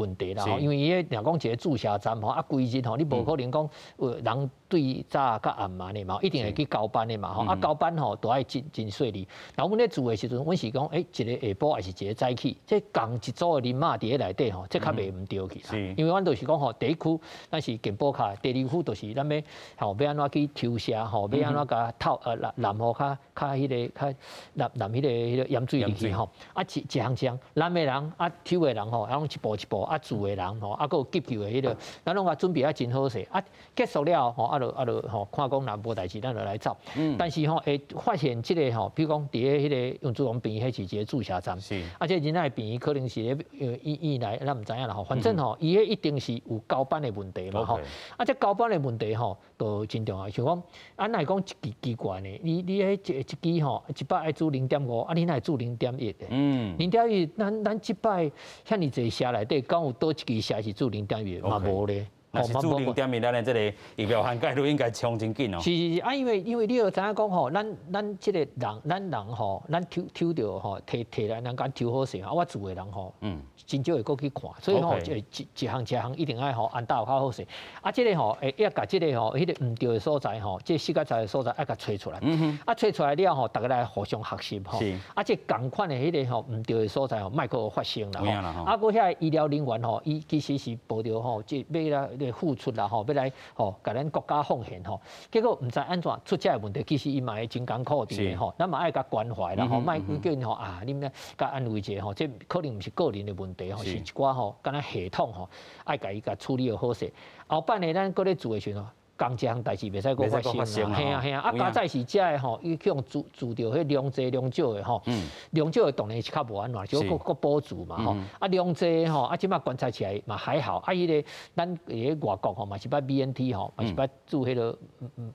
問題啦吼。因為伊彼若講一个注射站吼，啊規日吼，你無可能講有人。對早佮暗按呢嘛，一定會去交班的嘛吼，啊交班吼都愛真真細膩。然後阮咧做的時陣，阮是講，欸，一个下晡抑是一个早起，這仝一組的人馬佇咧內底吼，這較袂毋著去啦。因為阮就是講吼，第一區咱是健保卡，第二區就是咱欲吼欲按怎去抽射吼，欲按怎共透淋予較較彼个較淋淋彼个鹽水入去吼。啊一一項一項，淋的人啊抽的人吼，啊攏一步一步啊注的人吼，啊閣有急救的彼个，咱攏共準備啊真好勢。啊結束了吼，啊就啊就吼看講若無代誌，咱就來走。但是吼會發現這个吼，比如講佇咧彼个楊子榮病院，彼是一个注射站。啊，這仁愛病院可能是咧醫院內，咱毋知影啦吼。反正吼，伊彼一定是有交班的問題嘛吼。啊，這交班的問題吼，就真重要。像講，啊，若會講一支奇怪呢？你你彼一一支吼，一擺愛注0.5，啊，你哪會注0.1的？0.1，咱咱這擺遐爾濟射內底，敢有佗一支射是注0.1嘛無咧。若是注0.1，咱的這个疫苗涵蓋率應該衝真緊哦。是是是，啊，因為因為你著知影講吼，咱咱這个人，咱人吼，咱抽抽著吼，提提來人共抽好勢，啊，我注的人吼，真少會閣去看，所以吼，一一一項一項一定愛吼按到較好勢。啊，這个吼會欲共這个吼，彼个毋著的所在吼，這個死甲在的所在愛共揣出來。啊，揣出來了後，逐家來互相學習吼。啊，這仝款的彼个吼毋著的所在吼，莫閣發生啦吼。啊，閣遐醫療人員吼，伊其實是抱著吼，這欲來付出啦吼，欲來吼共咱國家奉獻吼，結果毋知按怎出這个問題，其實伊嘛會真艱苦佇咧吼，咱嘛愛共關懷啦吼，莫叫𪜶吼啊，恁咧共安慰一下吼，這可能毋是個人的問題吼，是一寡吼，敢若系統吼，愛共伊共處理予好勢。後擺呢，咱閣咧做的時陣，仝一項代誌袂使閣發生啊！嘿啊嘿啊！啊，佳哉是遮的吼，伊去予注注著彼量濟量少的吼，量少的當然是較無按怎，就閣閣補注嘛吼。啊，量濟吼，啊，這擺觀察起來嘛還好。啊，彼个咱佇咧外國吼嘛是捌 BNT 吼，嘛是捌注彼个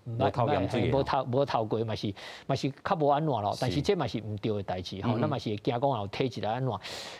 無透鹽水，無透無透過嘛是嘛是較無按怎咯。但是這嘛是毋著的代誌吼，咱嘛是會驚講有體質來按怎。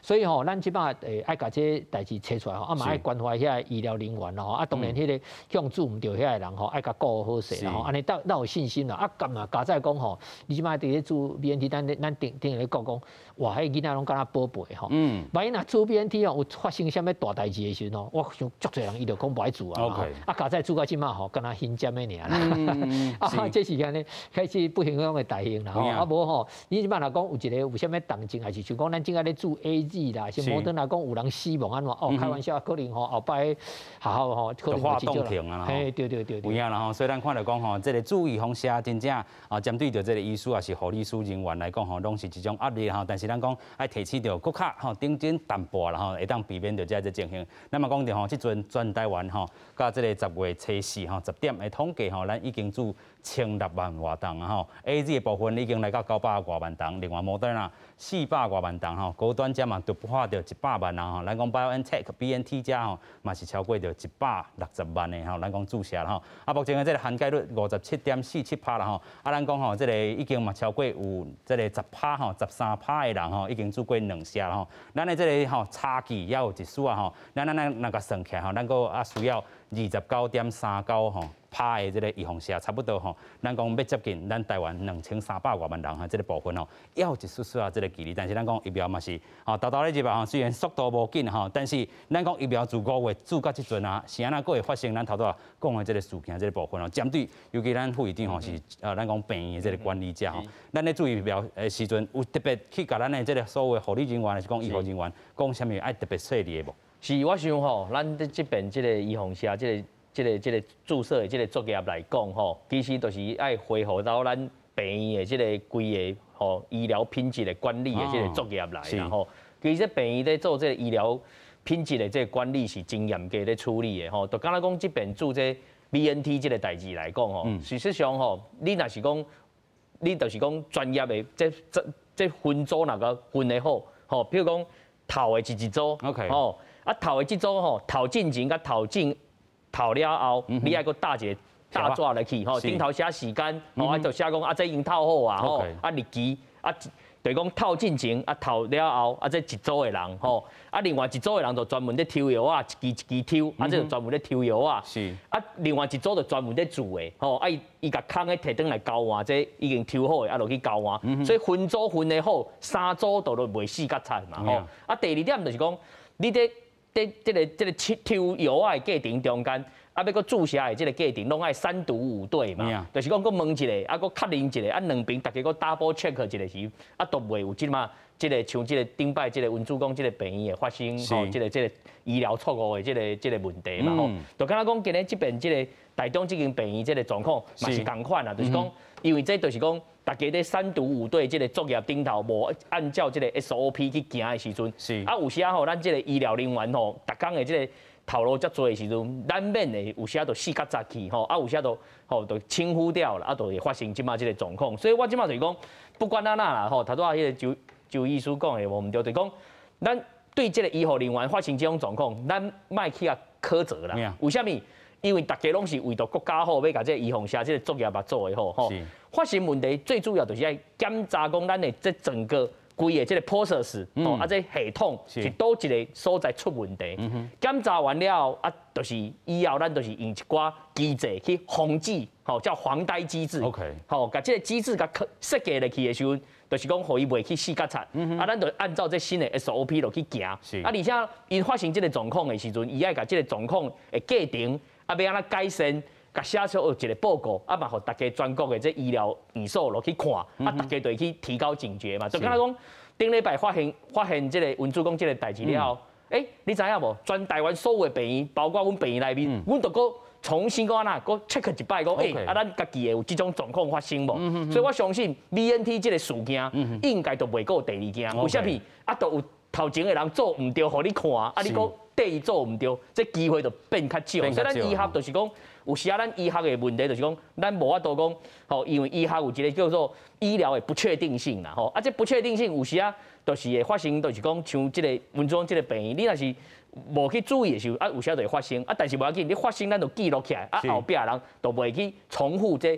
所以吼，咱這擺會愛共這代誌揣出來吼，啊嘛愛關懷遐醫療人員咯吼。啊，當然彼个去予注毋著遐个人吼，愛共顧好勢啦吼，按呢咱咱有信心啦。啊，敢嘛佳哉講吼，你這擺佇咧注 BNT，咱咱頂頂咧講講，哇，彼囡仔攏敢若寶貝吼。萬一若注 BNT 哦，有發生啥物大代誌的時陣吼，我想足濟人伊就講無愛注啊。啊，佳哉注到這擺吼，敢若輕針的爾啦。啊，這是按呢開始不幸中的大幸啦吼。啊，無吼，你這擺若講有一個有啥物動靜，還是像講咱這擺咧注 AZ 啦，是摩登納講有人死亡按怎？哦，開玩笑，可能吼後擺學校吼可能會動停啊。嘿，對對對。有影啦吼，所以咱看著講吼，這个注預防射真正啊，針對著這个醫師抑是護理師人員來講吼，攏是一種壓力吼。但是咱講愛提醒著閣較吼，認真淡薄啦吼，會當避免著這个情形。咱嘛講著吼，這陣全台灣吼，佮這个10月初四吼10點的統計吼，咱已經注1006萬外筒啊吼，AZ 的部分已經來到900外萬筒，另外摩登納400外萬筒吼，高端遮嘛突破著100萬人吼，咱講 BioNTech BNT 遮吼嘛是超過著160萬的吼，咱講注射啦吼。啊，目前的這个涵蓋率57.47%啦吼，啊，咱講吼，這个已經嘛超過有這个10%吼，13%的人吼已經注過兩射啦吼。咱的這个吼差距猶有一絲啊吼，咱咱咱若共算起來吼，咱閣啊需要29.39吼趴的這个預防射，差不多吼，咱講欲接近咱台灣2300外萬人哈，這个部分吼，猶有一絲絲啊這个距離。但是咱講疫苗嘛是吼，沓沓咧入啊吼，雖然速度無緊吼，但是咱講疫苗自5月注到這陣啊，是按怎閣會發生咱頭拄仔講的這个事件這个部分吼，針對尤其咱副院長吼是啊，咱講病院的這个管理者吼，咱咧注疫苗的時陣有特別去共咱的這个所有護理人員，還是講醫護人員講啥物愛特別細膩的無？是，我想吼，咱佇這邊這个預防射這个。這个這个注射的這个作業來講吼，其實就是愛恢復到咱病院的這个規个吼醫療品質的管理的這个作業來啦吼。其實病院咧做這个醫療品質的這个管理是真嚴格咧處理的吼。就敢若講這邊注這 BNT 這个代誌來講吼，事實上吼，你若是講，你就是講專業的這這這分組若共分得好，吼，比如講頭的一一組，吼，啊頭的這組吼，頭進前佮頭進。頭了後，你愛閣貼一个大紙落去吼，頂頭寫時間，吼，啊就寫講啊，這已經透好啊，吼，啊日期，啊，就是講透進前，啊透了後，啊這一組的人，吼，啊另外一組的人就專門咧抽藥仔，一支一支抽，啊這就專門咧抽藥仔，啊另外一組就專門咧注的，吼，啊伊伊共空的提轉來交換，這已經抽好的，啊落去交換，所以分組分得好，三組就都袂死甲慘嘛，吼，啊第二點就是講，你咧。伫這個抽藥仔的過程中間，啊，欲閣注射的這個過程，攏愛三讀五對嘛，就是講閣問一下，啊，閣確認一下，啊，兩邊逐家閣 double check 一下時，啊，都袂有這馬這個像這個頂擺這個溫主講這個病院會發生吼，這個醫療錯誤的這個問題嘛吼，就敢若講今日這邊這個台中這間病院這個狀況嘛是仝款啦，就是講，因為這就是講。逐家咧三讀五對這個作業頂頭無按照這個 SOP 去行的時陣，啊有時仔吼，咱這個醫療人員吼，逐工的這個頭路遮濟的時陣，難免會有時仔就死較雜去吼，啊有時就吼就輕忽掉了，啊就會發生這馬這個狀況。所以我這馬就是講，不管按怎啦吼，頭拄仔彼個周周醫師講的無毋對，就是講咱對這個醫護人員發生這種狀況，咱莫去共苛責啦。為啥物？因為逐家攏是為著國家好，欲共這個預防射這個作業嘛做會好吼。發生問題最主要就是愛檢查講咱的這整個規个這個 process 哦，啊這系統是佗一个所在出問題。檢查完了後，啊，就是以後咱就是用一寡機制去防止，吼叫防呆機制。 吼，共這個機制共設計落去的時陣，就是講予伊袂去死甲賊。啊，咱就按照這新的 SOP 落去行。啊，而且𪜶發生這個狀況的時陣，伊愛共這個狀況的過程。啊，欲按怎改善，共寫出一個報告，啊嘛，予逐家全國的這醫療院所落去看，啊，逐家就會去提高警覺嘛。就敢若講，頂禮拜發現這個溫主講這個代誌了後，欸，你知影無？全台灣所有的病院，包括阮病院內面，阮都閣重新閣按怎閣 check 一擺，講欸，啊，咱家己會有這種狀況發生無？所以我相信 BNT 這個事件應該就袂閣有第二件。為啥物？啊，都有頭前的人做毋對，予你看，啊，你閣綴伊做毋對，這機會就變較少。所以咱醫學就是講，有時仔咱醫學的問題就是講，咱無法度講，吼，因為醫學有一個叫做醫療的不確定性啦，吼，啊，這不確定性有時仔就是會發生，就是講像這個溫總這個病院，你若是無去注意的時候，啊，有時就會發生，啊，但是無要緊，你發生咱就記錄起來，啊，後壁人就袂去重複這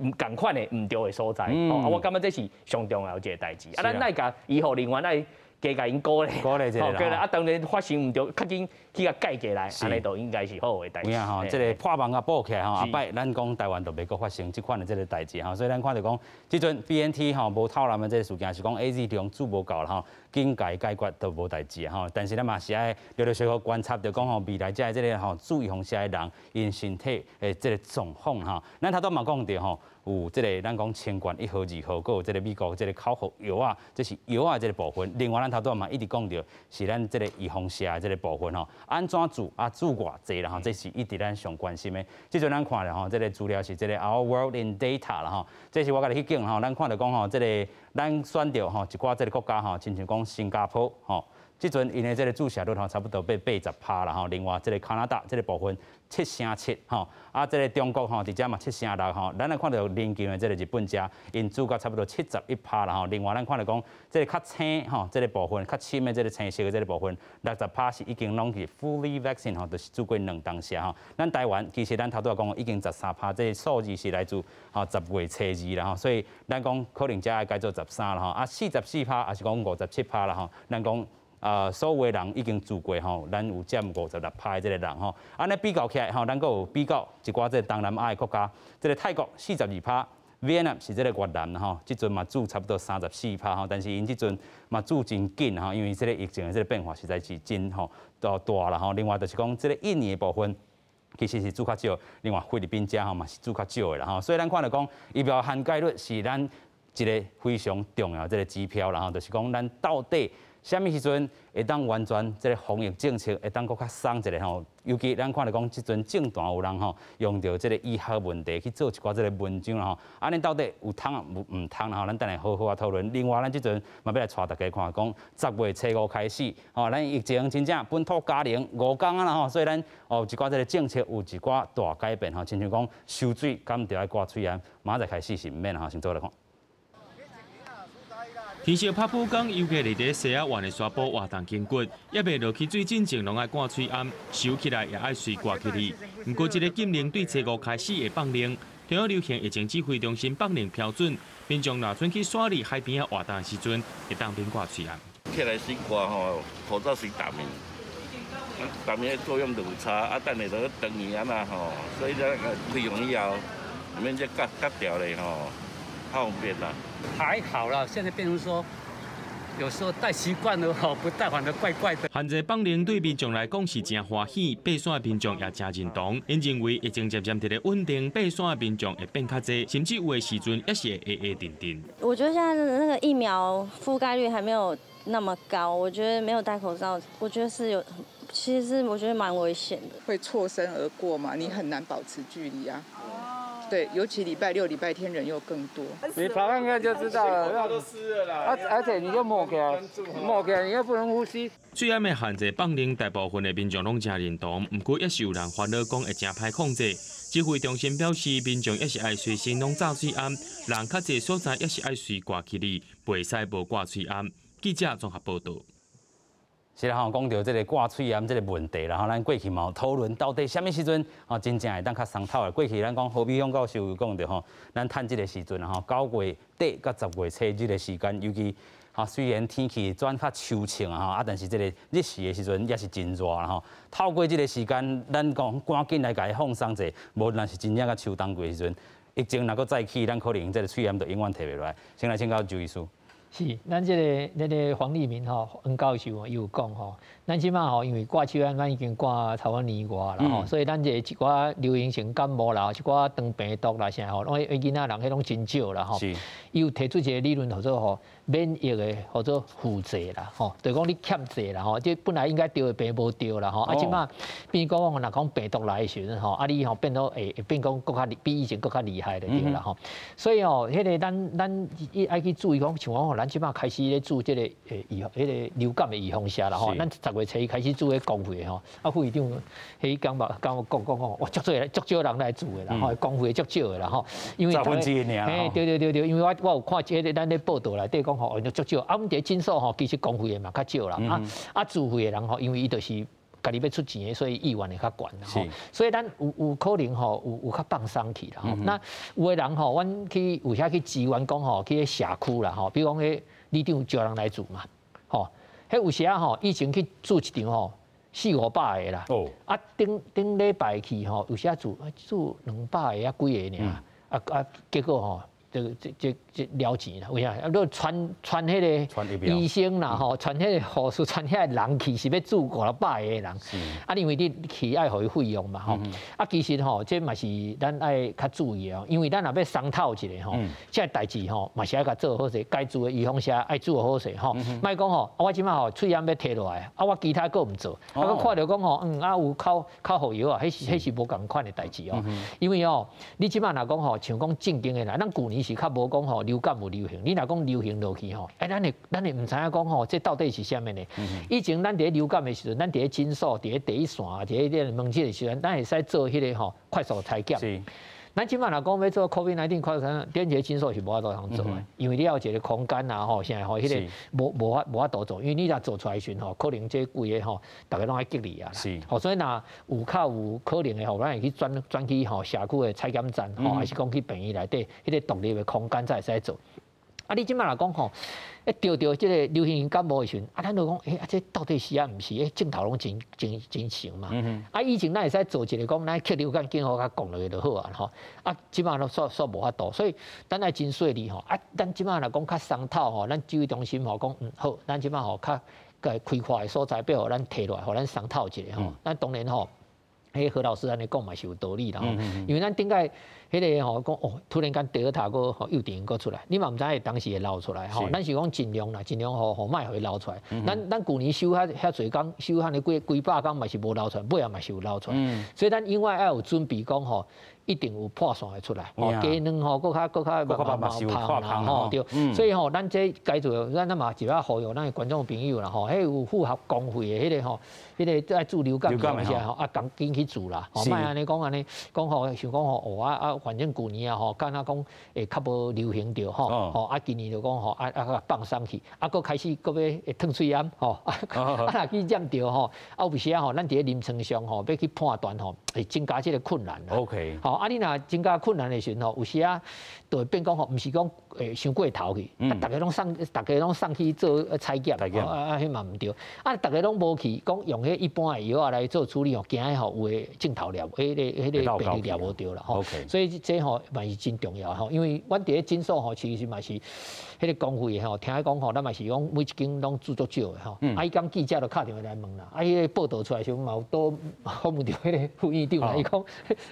仝款的毋對的所在。啊，我感覺這是上重要一個代誌。啊，咱愛共醫護人員愛加共𪜶鼓勵，鼓勵一下啦。啊，當然發生毋對，較緊去共改過來，按呢就應該是好的代誌。有影吼，這個破網共補起來吼，後擺咱講台灣就袂閣發生這款的這個代誌吼，所以咱看著講，這陣 BNT 吼無透濫的這個事件是講 AZ 中注無夠啦吼，緊共伊解決都無代誌吼。但是咱嘛是愛陸陸續續觀察著講吼，未來這個這個吼注預防射的人，𪜶身體的這個狀況吼。咱頭拄嘛講著吼，有這個咱講清冠一號、二號，閣有這個美國這個口服藥仔，這是藥仔這個部分。另外，咱頭拄嘛一直講著是咱這個預防射的這個部分吼，按怎注啊注偌濟啦吼，這是一直咱上關心的。這陣咱看著吼，這個資料是這個 Our World in Data 啦吼，這是我家己去揀吼，咱看著講吼，這個咱選著吼一寡這個國家吼，親像講新加坡吼。這陣𪜶的這個注射率吼，差不多80%啦吼。另外，這個加拿大這個部分7成7吼，啊，這個中國吼，佇遮嘛7成6吼。咱來看著鄰近的這個日本遮，𪜶注到差不多71%啦吼。另外，咱看著講這個較青吼，這個部分較深的這個青色的這個部分，60%是已經攏是 fully vaccine 吼，就是注過兩針射吼。咱台灣其實咱頭拄仔講已經13%，這個數字是來自吼10月初2啦吼，所以咱講可能遮愛改做13啦吼，啊44%，抑是講57%啦吼，咱講。啊，所有的人已經注過吼，咱有佔56%的這個人吼。按呢比較起來吼，咱閣有比較一寡這個東南亞的國家，這個泰國42%，越南是這個越南吼，這陣嘛注差不多34%吼，但是𪜶這陣嘛注真緊吼，因為這個疫情的這個變化實在是真吼大大啦吼。另外就是講這個印尼的部分。其實是注較少，另外菲律賓遮吼嘛是注較少的啦吼。所以咱看著講疫苗涵蓋率是咱一個非常重要這個指標啦吼，就是講咱到底。啥物時陣會當完全這個防疫政策會當閣較鬆一下吼？尤其咱看著講，這陣政壇有人吼用著這個醫學問題去做一寡這個文章啦吼。按呢到底有通無毋通啦吼？咱等下好好仔討論。另外，咱這陣嘛欲來帶大家看，講10月初5開始吼，咱疫情真正本土加零五工啊啦吼，所以咱哦一寡這個政策有一寡大改變吼，親像講收水敢著愛掛喙罨，明仔載開始是毋免吼，先做來看。天色拍晡工，遊客佇咧西仔灣的沙埔活動筋骨，猶未落去水進前，攏愛掛喙罨，收起來也愛隨掛起去。毋過，這个禁令對初五開始會放令，中央流行疫情指揮中心放令標準，民眾若準去沙里海邊仔活動的時陣，會當免掛喙罨。起來先掛吼，口罩先澹去，澹去的作用就有差，啊，等下就斷去啊嘛吼，所以這開放以後，免這割割掉咧吼，較方便啦。還好啦，現在變成說，有時候戴習慣了吼，不戴反而怪怪的。限制放令對民眾來講是誠歡喜，爬山的民眾也誠認同。𪜶認為疫情漸漸佇咧穩定，爬山的民眾會變較濟，甚至有的時陣也是會黑黑陣陣。我覺得現在的那個疫苗覆蓋率還沒有那麼高，我覺得沒有戴口罩，我覺得是有，其實是我覺得蠻危險的。會錯身而過嘛，你很難保持距離啊。對，尤其禮拜六、禮拜天人又更多。你跑看看就知道了，都濕了啦。而且你就抹起來，抹起來你又不能呼吸。喙罨的限制放令，大部分的民眾攏誠認同，毋過也是有人煩惱講會誠歹控制。指揮中心表示，民眾也是愛隨身攏罩喙罨，人較濟所在也是愛隨掛起來，袂使無掛喙罨。記者綜合報導。是啦吼，講著這个掛喙罨這个問題啦吼，咱過去嘛有討論到底啥物時陣吼，真正會當較鬆透的。過去咱講何美鄉教授有講著吼，咱趁這个時陣吼，9月底佮10月初這个時間，尤其吼雖然天氣轉較秋晴啊吼，啊但是這个日時的時陣也是真熱啦吼。透過這个時間，咱講趕緊來共伊放鬆者，無若是真正佮秋冬季的時陣，疫情若閣再起，咱可能這个喙罨就永遠提袂落來。先來請教周醫師。是，咱這个那个黃立明吼，黃教授吼，伊有講吼，咱這馬吼，因為掛喙罨，咱已經掛差不多年外啦吼，所以咱這一寡流行性感冒啦，一寡腸病毒啦啥吼，攏囡仔人彼攏真少啦吼。伊有提出一个理論，叫做吼免疫的，叫做負債啦吼，就是講你欠債啦吼，這本來應該著的病無著啦吼，啊這馬變講若講病毒來的時陣吼，啊你吼變做會變講閣較比以前閣較厲害就對啦吼。所以吼，彼个咱咱愛去注意講，像講吼，咱這馬開始咧注這个預防，彼个流感的預防射啦吼，咱10月初一開始注彼公費的吼，啊副院長彼講嘛，講講講講，哇，足濟足少人來注的啦吼，公費足少的啦吼，因為1/2爾。嘿，對對對對，因為我有看這个咱咧報道內底講吼，足少，啊，阮佇診所吼，其實公費的嘛較少啦，啊啊自費的人吼，因為伊就是家己欲出錢的，所以意願會較懸啦吼，所以咱有可能吼，有較放鬆去啦吼。那有的人吼，阮去有遐去支援講吼，去彼社區啦吼，比如講彼里長招人來注嘛，吼，彼有時仔吼，以前去注一場吼，四五百個啦，啊頂頂禮拜去吼，有時仔注注200個啊幾个爾，啊啊結果吼。這這這這了錢啦，為啥？啊，你傳傳彼個醫生啦，吼，傳彼個護士，傳遐個人去是欲注五六百個人，啊，因為你去愛予伊費用嘛，吼。啊，其實吼，這嘛是咱愛較注意哦，因為咱若欲鬆透一下吼，這个代誌吼嘛是愛共做好勢，該注的預防射愛注好勢吼。莫講吼，我這馬吼喙罨欲提落來，啊，我其他閣毋做，啊，閣看著講吼，啊有口口服藥啊，彼是彼是無仝款的代誌哦。因為哦，你這馬若講吼，像講正經的啦，咱舊年是較無講吼流感有流行，你若講流行落去吼，欸，咱會毋知影講吼，這到底是啥物呢？以前咱佇咧流感的時陣，咱佇咧診所、佇咧第一線、佇咧這個門診的時陣，咱會使做彼个吼快速採檢。咱這馬若講欲做 COVID-19 快速採檢，佇一个診所是無法度通做的，因為你要有一个空間啊吼，啥吼，彼个無法度做，因為你若做出來時陣吼，可能這規个吼，逐家攏愛隔離啊。吼，所以若有較有可能的吼，咱會去轉轉去吼社區的採檢站吼，還是講去病院內底彼个獨立的空間才會使做。啊，你這馬若講吼，一著著這个流行性感冒的時陣，啊，咱就講，欸，啊，這到底是啊毋是？欸，症頭攏真真真像嘛。啊，以前咱會使做一个講，咱客流感警號較降落去就好啊，吼。啊，這馬攏煞煞無法度，所以咱愛真細膩吼。啊，咱這馬若講較鬆透吼，咱指揮中心吼講，好，咱這馬吼較個開闊的所在，欲予咱提落來，予咱鬆透一下吼。咱當然吼，彼何老師按呢講嘛是有道理啦吼，因為咱頂擺彼个吼講哦，突然間德爾塔閣吼又突然閣出來，你嘛毋知影當時會流出來吼。咱是講盡量啦，盡量予予莫予伊流出來。咱咱舊年守遐遐濟工，守遐爾幾幾百工嘛是無流出來，尾仔嘛是有流出來。所以咱永遠愛有準備講吼，一定有破線會出來。吼，雞卵吼，閣較閣較嘛嘛有芳啦吼，對。所以吼，咱這該做，咱咱嘛一擺呼籲咱的觀眾朋友啦吼，彼有符合公費的彼个吼，彼个愛注流感的吼，啊，趕緊去注啦。吼，莫按呢講按呢講吼，想講吼，哦啊啊，反正舊年啊吼，敢若講會較無流行著吼，吼啊，今年就講吼啊啊放鬆去，啊，閣開始閣欲褪喙罨吼，啊若去染著吼，啊有時啊吼，咱佇咧臨床上吼，欲去判斷吼，會增加這个困難啦。 OK，吼，吼，啊，你若增加困難的時陣吼，有時啊，就會變講吼，毋是講會傷過頭去，啊，逐家攏送去做採檢，啊，彼嘛毋對，啊，逐家攏無去，講用彼一般的藥仔來做處理吼，驚吼有的症頭掠，彼個病例掠無著啦吼。所以這吼嘛是真重要吼，因為阮佇咧診所吼，其實嘛是彼個公費的吼，聽講吼，咱嘛是講每一間攏注足少的吼。啊，彼工記者就敲電話來問啦，啊，彼個報導出來時陣嘛有拄訪問著彼個副院長啦，伊講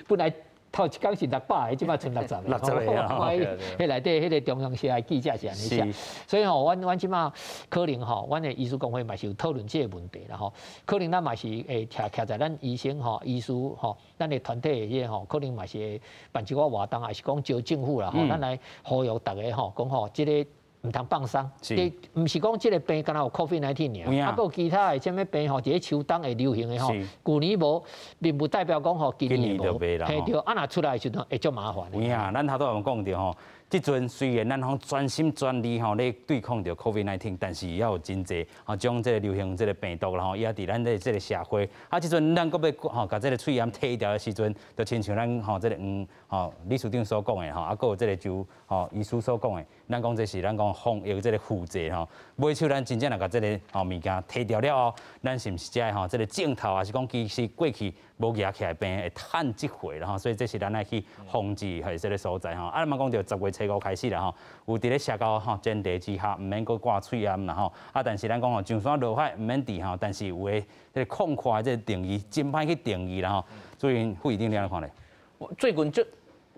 本來頭一工是600個，這擺賰60個。60個啊！彼內底彼個中央社的記者是按呢寫，所以吼，阮這擺可能吼，阮的醫師公會嘛是有討論這個問題啦吼。可能咱嘛是會徛在咱醫生吼、醫師吼，咱的團體的彼個吼，可能嘛是會辦一寡活動，抑是講招政府啦吼，咱來呼籲逐家吼，講吼，這個毋通放鬆。你毋是講這個病敢若有 COVID-19 爾，啊，閣有其他的啥物病吼，佇咧秋冬會流行的吼。舊年無，並不代表講吼今年無。嘿對，啊若出來的時陣會足麻煩。有影，咱頭拄有講著吼，這陣雖然咱講全心全力吼咧對抗著 COVID-19，但是也有真濟吼種這個流行這個病毒啦吼，伊也佇咱的這個社會。啊，這陣咱閣欲吼共這個喙罨提掉的時陣，就親像咱吼這個黃吼理事長所講的吼，啊，閣有這個周吼醫師所講的，咱講這是咱講防疫這個負債吼。尾手咱真正若共這個吼物件提掉了後，咱是毋是才會吼這個症頭，抑是講其實過去無惹起來病會趁這回啦吼，所以這是咱愛去防治彼這個所在吼。啊，咱嘛講著10月初5開始啦吼，有佇咧社交吼前提之下，毋免閣掛喙罨啦吼。啊，但是咱講吼上山落海毋免戴吼，但是有的這個空曠的這個定義真歹去定義啦吼。所以副院長你按怎看咧？最近足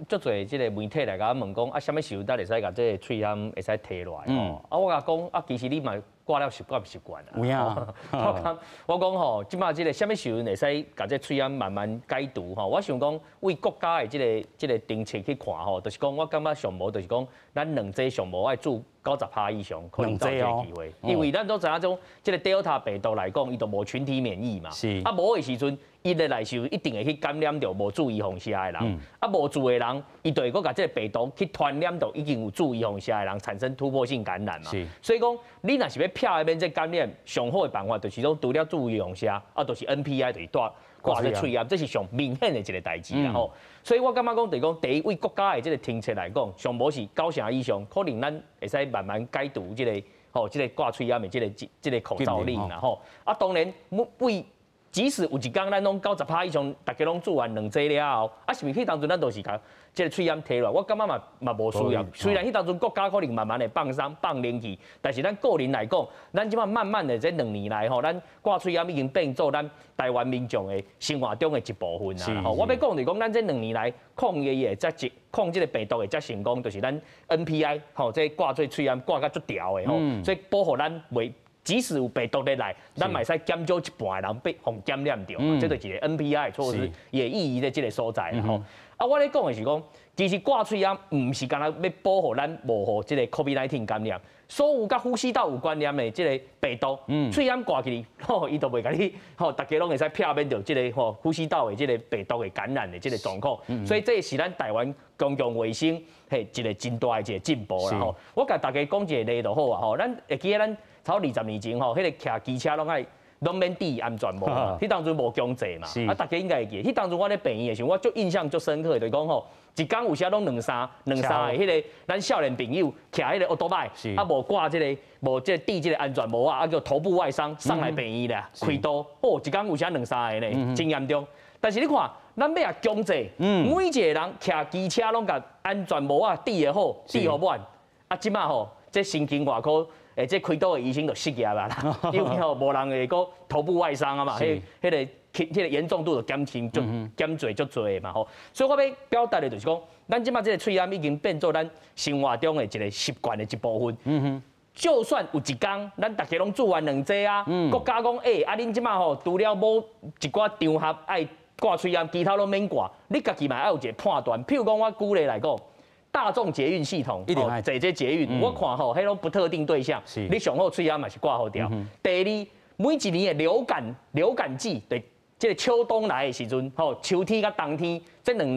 足濟這個媒體來共我問講啊，啥物時陣才會使共這個喙罨會使提落來吼？啊，我共講啊，其實你嘛掛了習慣毋習慣啊？有影。我講我講吼，這擺這個啥物時陣會使共這喙罨慢慢解除吼？我想講為國家的這個政策去看吼，就是講我感覺上無就是講咱兩劑上無愛注90%以上，可能才有這個機會。因為咱都知影種這個 Delta 病毒來講，伊就無群體免疫嘛。啊，無的時陣，伊入來時陣一定會去感染著無注預防射的人。啊，無注的人，伊就會閣共這個病毒去傳染著已經有注預防射的人，產生突破性感染嘛。所以講，你若是欲避免這感染，上好的辦法就是講除了注預防射，啊，就是 NPI 就是戴掛這喙罨，這是上明顯的一個代誌啦吼。所以我感覺講，就是講，第一為國家的這個政策來講，上無是90%以上，可能咱會使慢慢解除這個吼，這個掛喙罨的這個口罩令啦吼。啊，當然，為即使有一工咱攏90%以上，逐家攏注完兩劑了後，啊，是毋是彼當陣咱都是共這個喙罨提落來？我感覺嘛無需要。雖然彼當陣國家可能慢慢會放鬆放靈去，但是咱個人來講，咱這擺慢慢的這兩年來吼，咱掛喙罨已經變做咱台灣民眾的生活中的一部分啊。吼，我欲講就是講，咱這兩年來抗疫的遮濟，抗這個病毒的遮成功，就是咱 NPI 吼，這掛這喙罨掛甲足牢的吼，所以保護咱袂。即使有病毒入來，咱嘛會使減少一半的人被予感染著，這就是一個 NPI 的措施，伊的意義佇這個所在啦吼。啊，我咧講的是講，其實掛喙罨毋是干焦欲保護咱無予這個 COVID-19 感染，所有佮呼吸道有關聯的這個病毒，喙罨掛起吼，伊就袂共你吼，逐家攏會使避免著這個吼呼吸道的這個病毒的感染的這個狀況。所以這是咱台灣公共衛生彼一個真大的一個進步啦吼。我共大家講一個例就好啊吼，咱會記得咱差不多20年前吼，彼個騎機車攏愛攏免戴安全帽，彼當陣無強制嘛，啊，逐家應該會記得。彼當陣我咧病院的時陣，我足印象足深刻的，就是講吼，一工有時攏兩三個彼個咱少年朋友騎彼個歐多擺，啊無掛這個無這個戴這個安全帽啊，啊叫頭部外傷送來病院啦，開刀，哦，一工有時兩三個呢，真嚴重。但是你看，咱欲若強制，每一個人騎機車攏共安全帽仔戴好，戴予滿，啊，這擺吼，這神經外科。欸，這開刀的醫生就失業啦，因為吼無人會閣頭部外傷啊嘛，彼個嚴重度就減輕，就減濟足濟嘛吼。所以我欲表達的就是講，咱這擺這個喙罨已經變做咱生活中的一個習慣的一部分。就算有一工，咱逐家攏注完兩劑啊，國家講欸，啊恁這擺吼，除了某一寡場合愛掛喙罨，其他攏免掛，你家己嘛愛有一個判斷。譬如講，我舉例來講。大眾捷運系統，坐這捷運，我看吼，彼攏不特定對象，你上好喙罨嘛是掛予牢。第二，每一年的流感季，對，這個秋冬來的時陣，吼，秋天佮冬天，這兩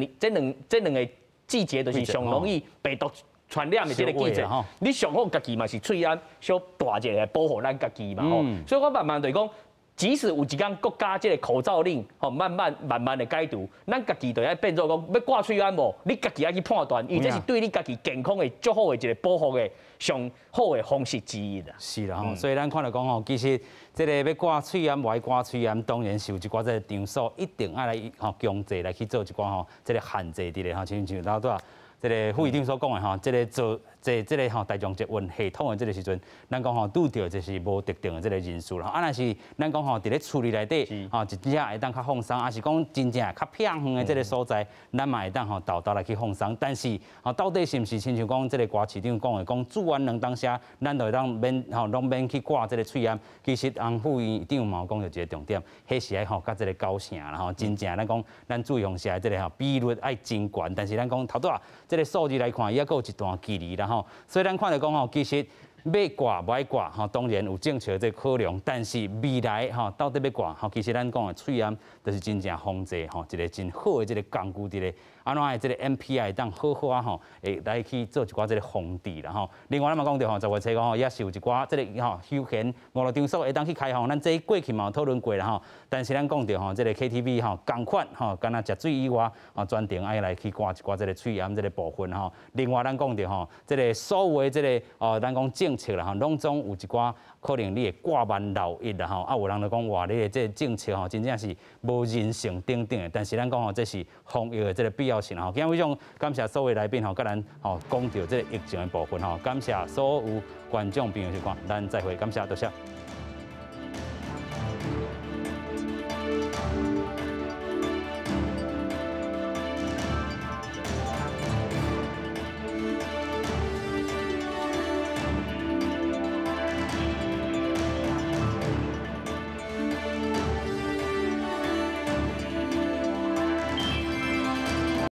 個季節，就是上容易病毒傳染的這個季節。你上好家己嘛是喙罨小戴一下來保護咱家己嘛吼。所以我慢慢就是講，即使有一工國家這个口罩令吼慢慢慢慢的解除，咱家己就愛變做講欲掛喙罨無？你家己愛去判斷，因為這是對你家己健康的足好的一个保護的上好的方式之一啦。是啦吼，所以咱看著講吼，其實這个欲掛喙罨，無愛掛喙罨，當然是有一寡這个場所一定愛來吼強制來去做一寡吼這个限制佇咧吼，親像頭拄仔這个副院長所講的吼，這个做這个吼大眾捷運系統的這个時陣，咱講吼拄著就是無特定的這个人數啦。啊，若是咱講吼佇咧厝裡內底吼，一隻會當較放鬆，抑是講真正較偏遠的這个所在，咱嘛會當吼沓沓來去放鬆。但是吼到底是毋是親像講這个郭市長講的，講住完兩當時，咱就會當免吼攏免去掛這个喙罨。其實翁副院長嘛有講著一个重點，彼是愛吼佮這个九成啦吼，真正咱講咱注重是這个吼比率愛真懸，但是咱講頭拄仔這个數字來看，伊猶閣有一段距離啦吼，所以咱看著講吼，其實欲掛無愛掛吼，當然有政策這个考量，但是未來吼到底欲掛吼，其實咱講的喙罨就是真正防治吼一个真好的這个工具佇咧，按怎的這个 NPI 會當好好啊吼，會來去做一寡這个防治啦吼。另外咱嘛講著吼，10月初五吼，也是有一寡這个吼休閒娛樂場所會當去開放，咱這過去嘛有討論過啦吼。但是咱講著吼，這个 KTV 吼，仝款吼，敢若食水以外，吼專程愛來去掛一寡這个喙罨這个部分吼。另外咱講著吼，這个所有的這个哦，咱講政策啦吼，攏總有一寡可能你會掛萬漏一啦吼。啊，有人就講哇，你的這个政策吼，真正是無人性等等的。但是咱講吼，這是防疫的這个必要性吼。今日非常感謝所有來賓吼，佮咱吼講著這个疫情的部分吼，感謝所有觀眾朋友收看，咱再會，感謝多謝。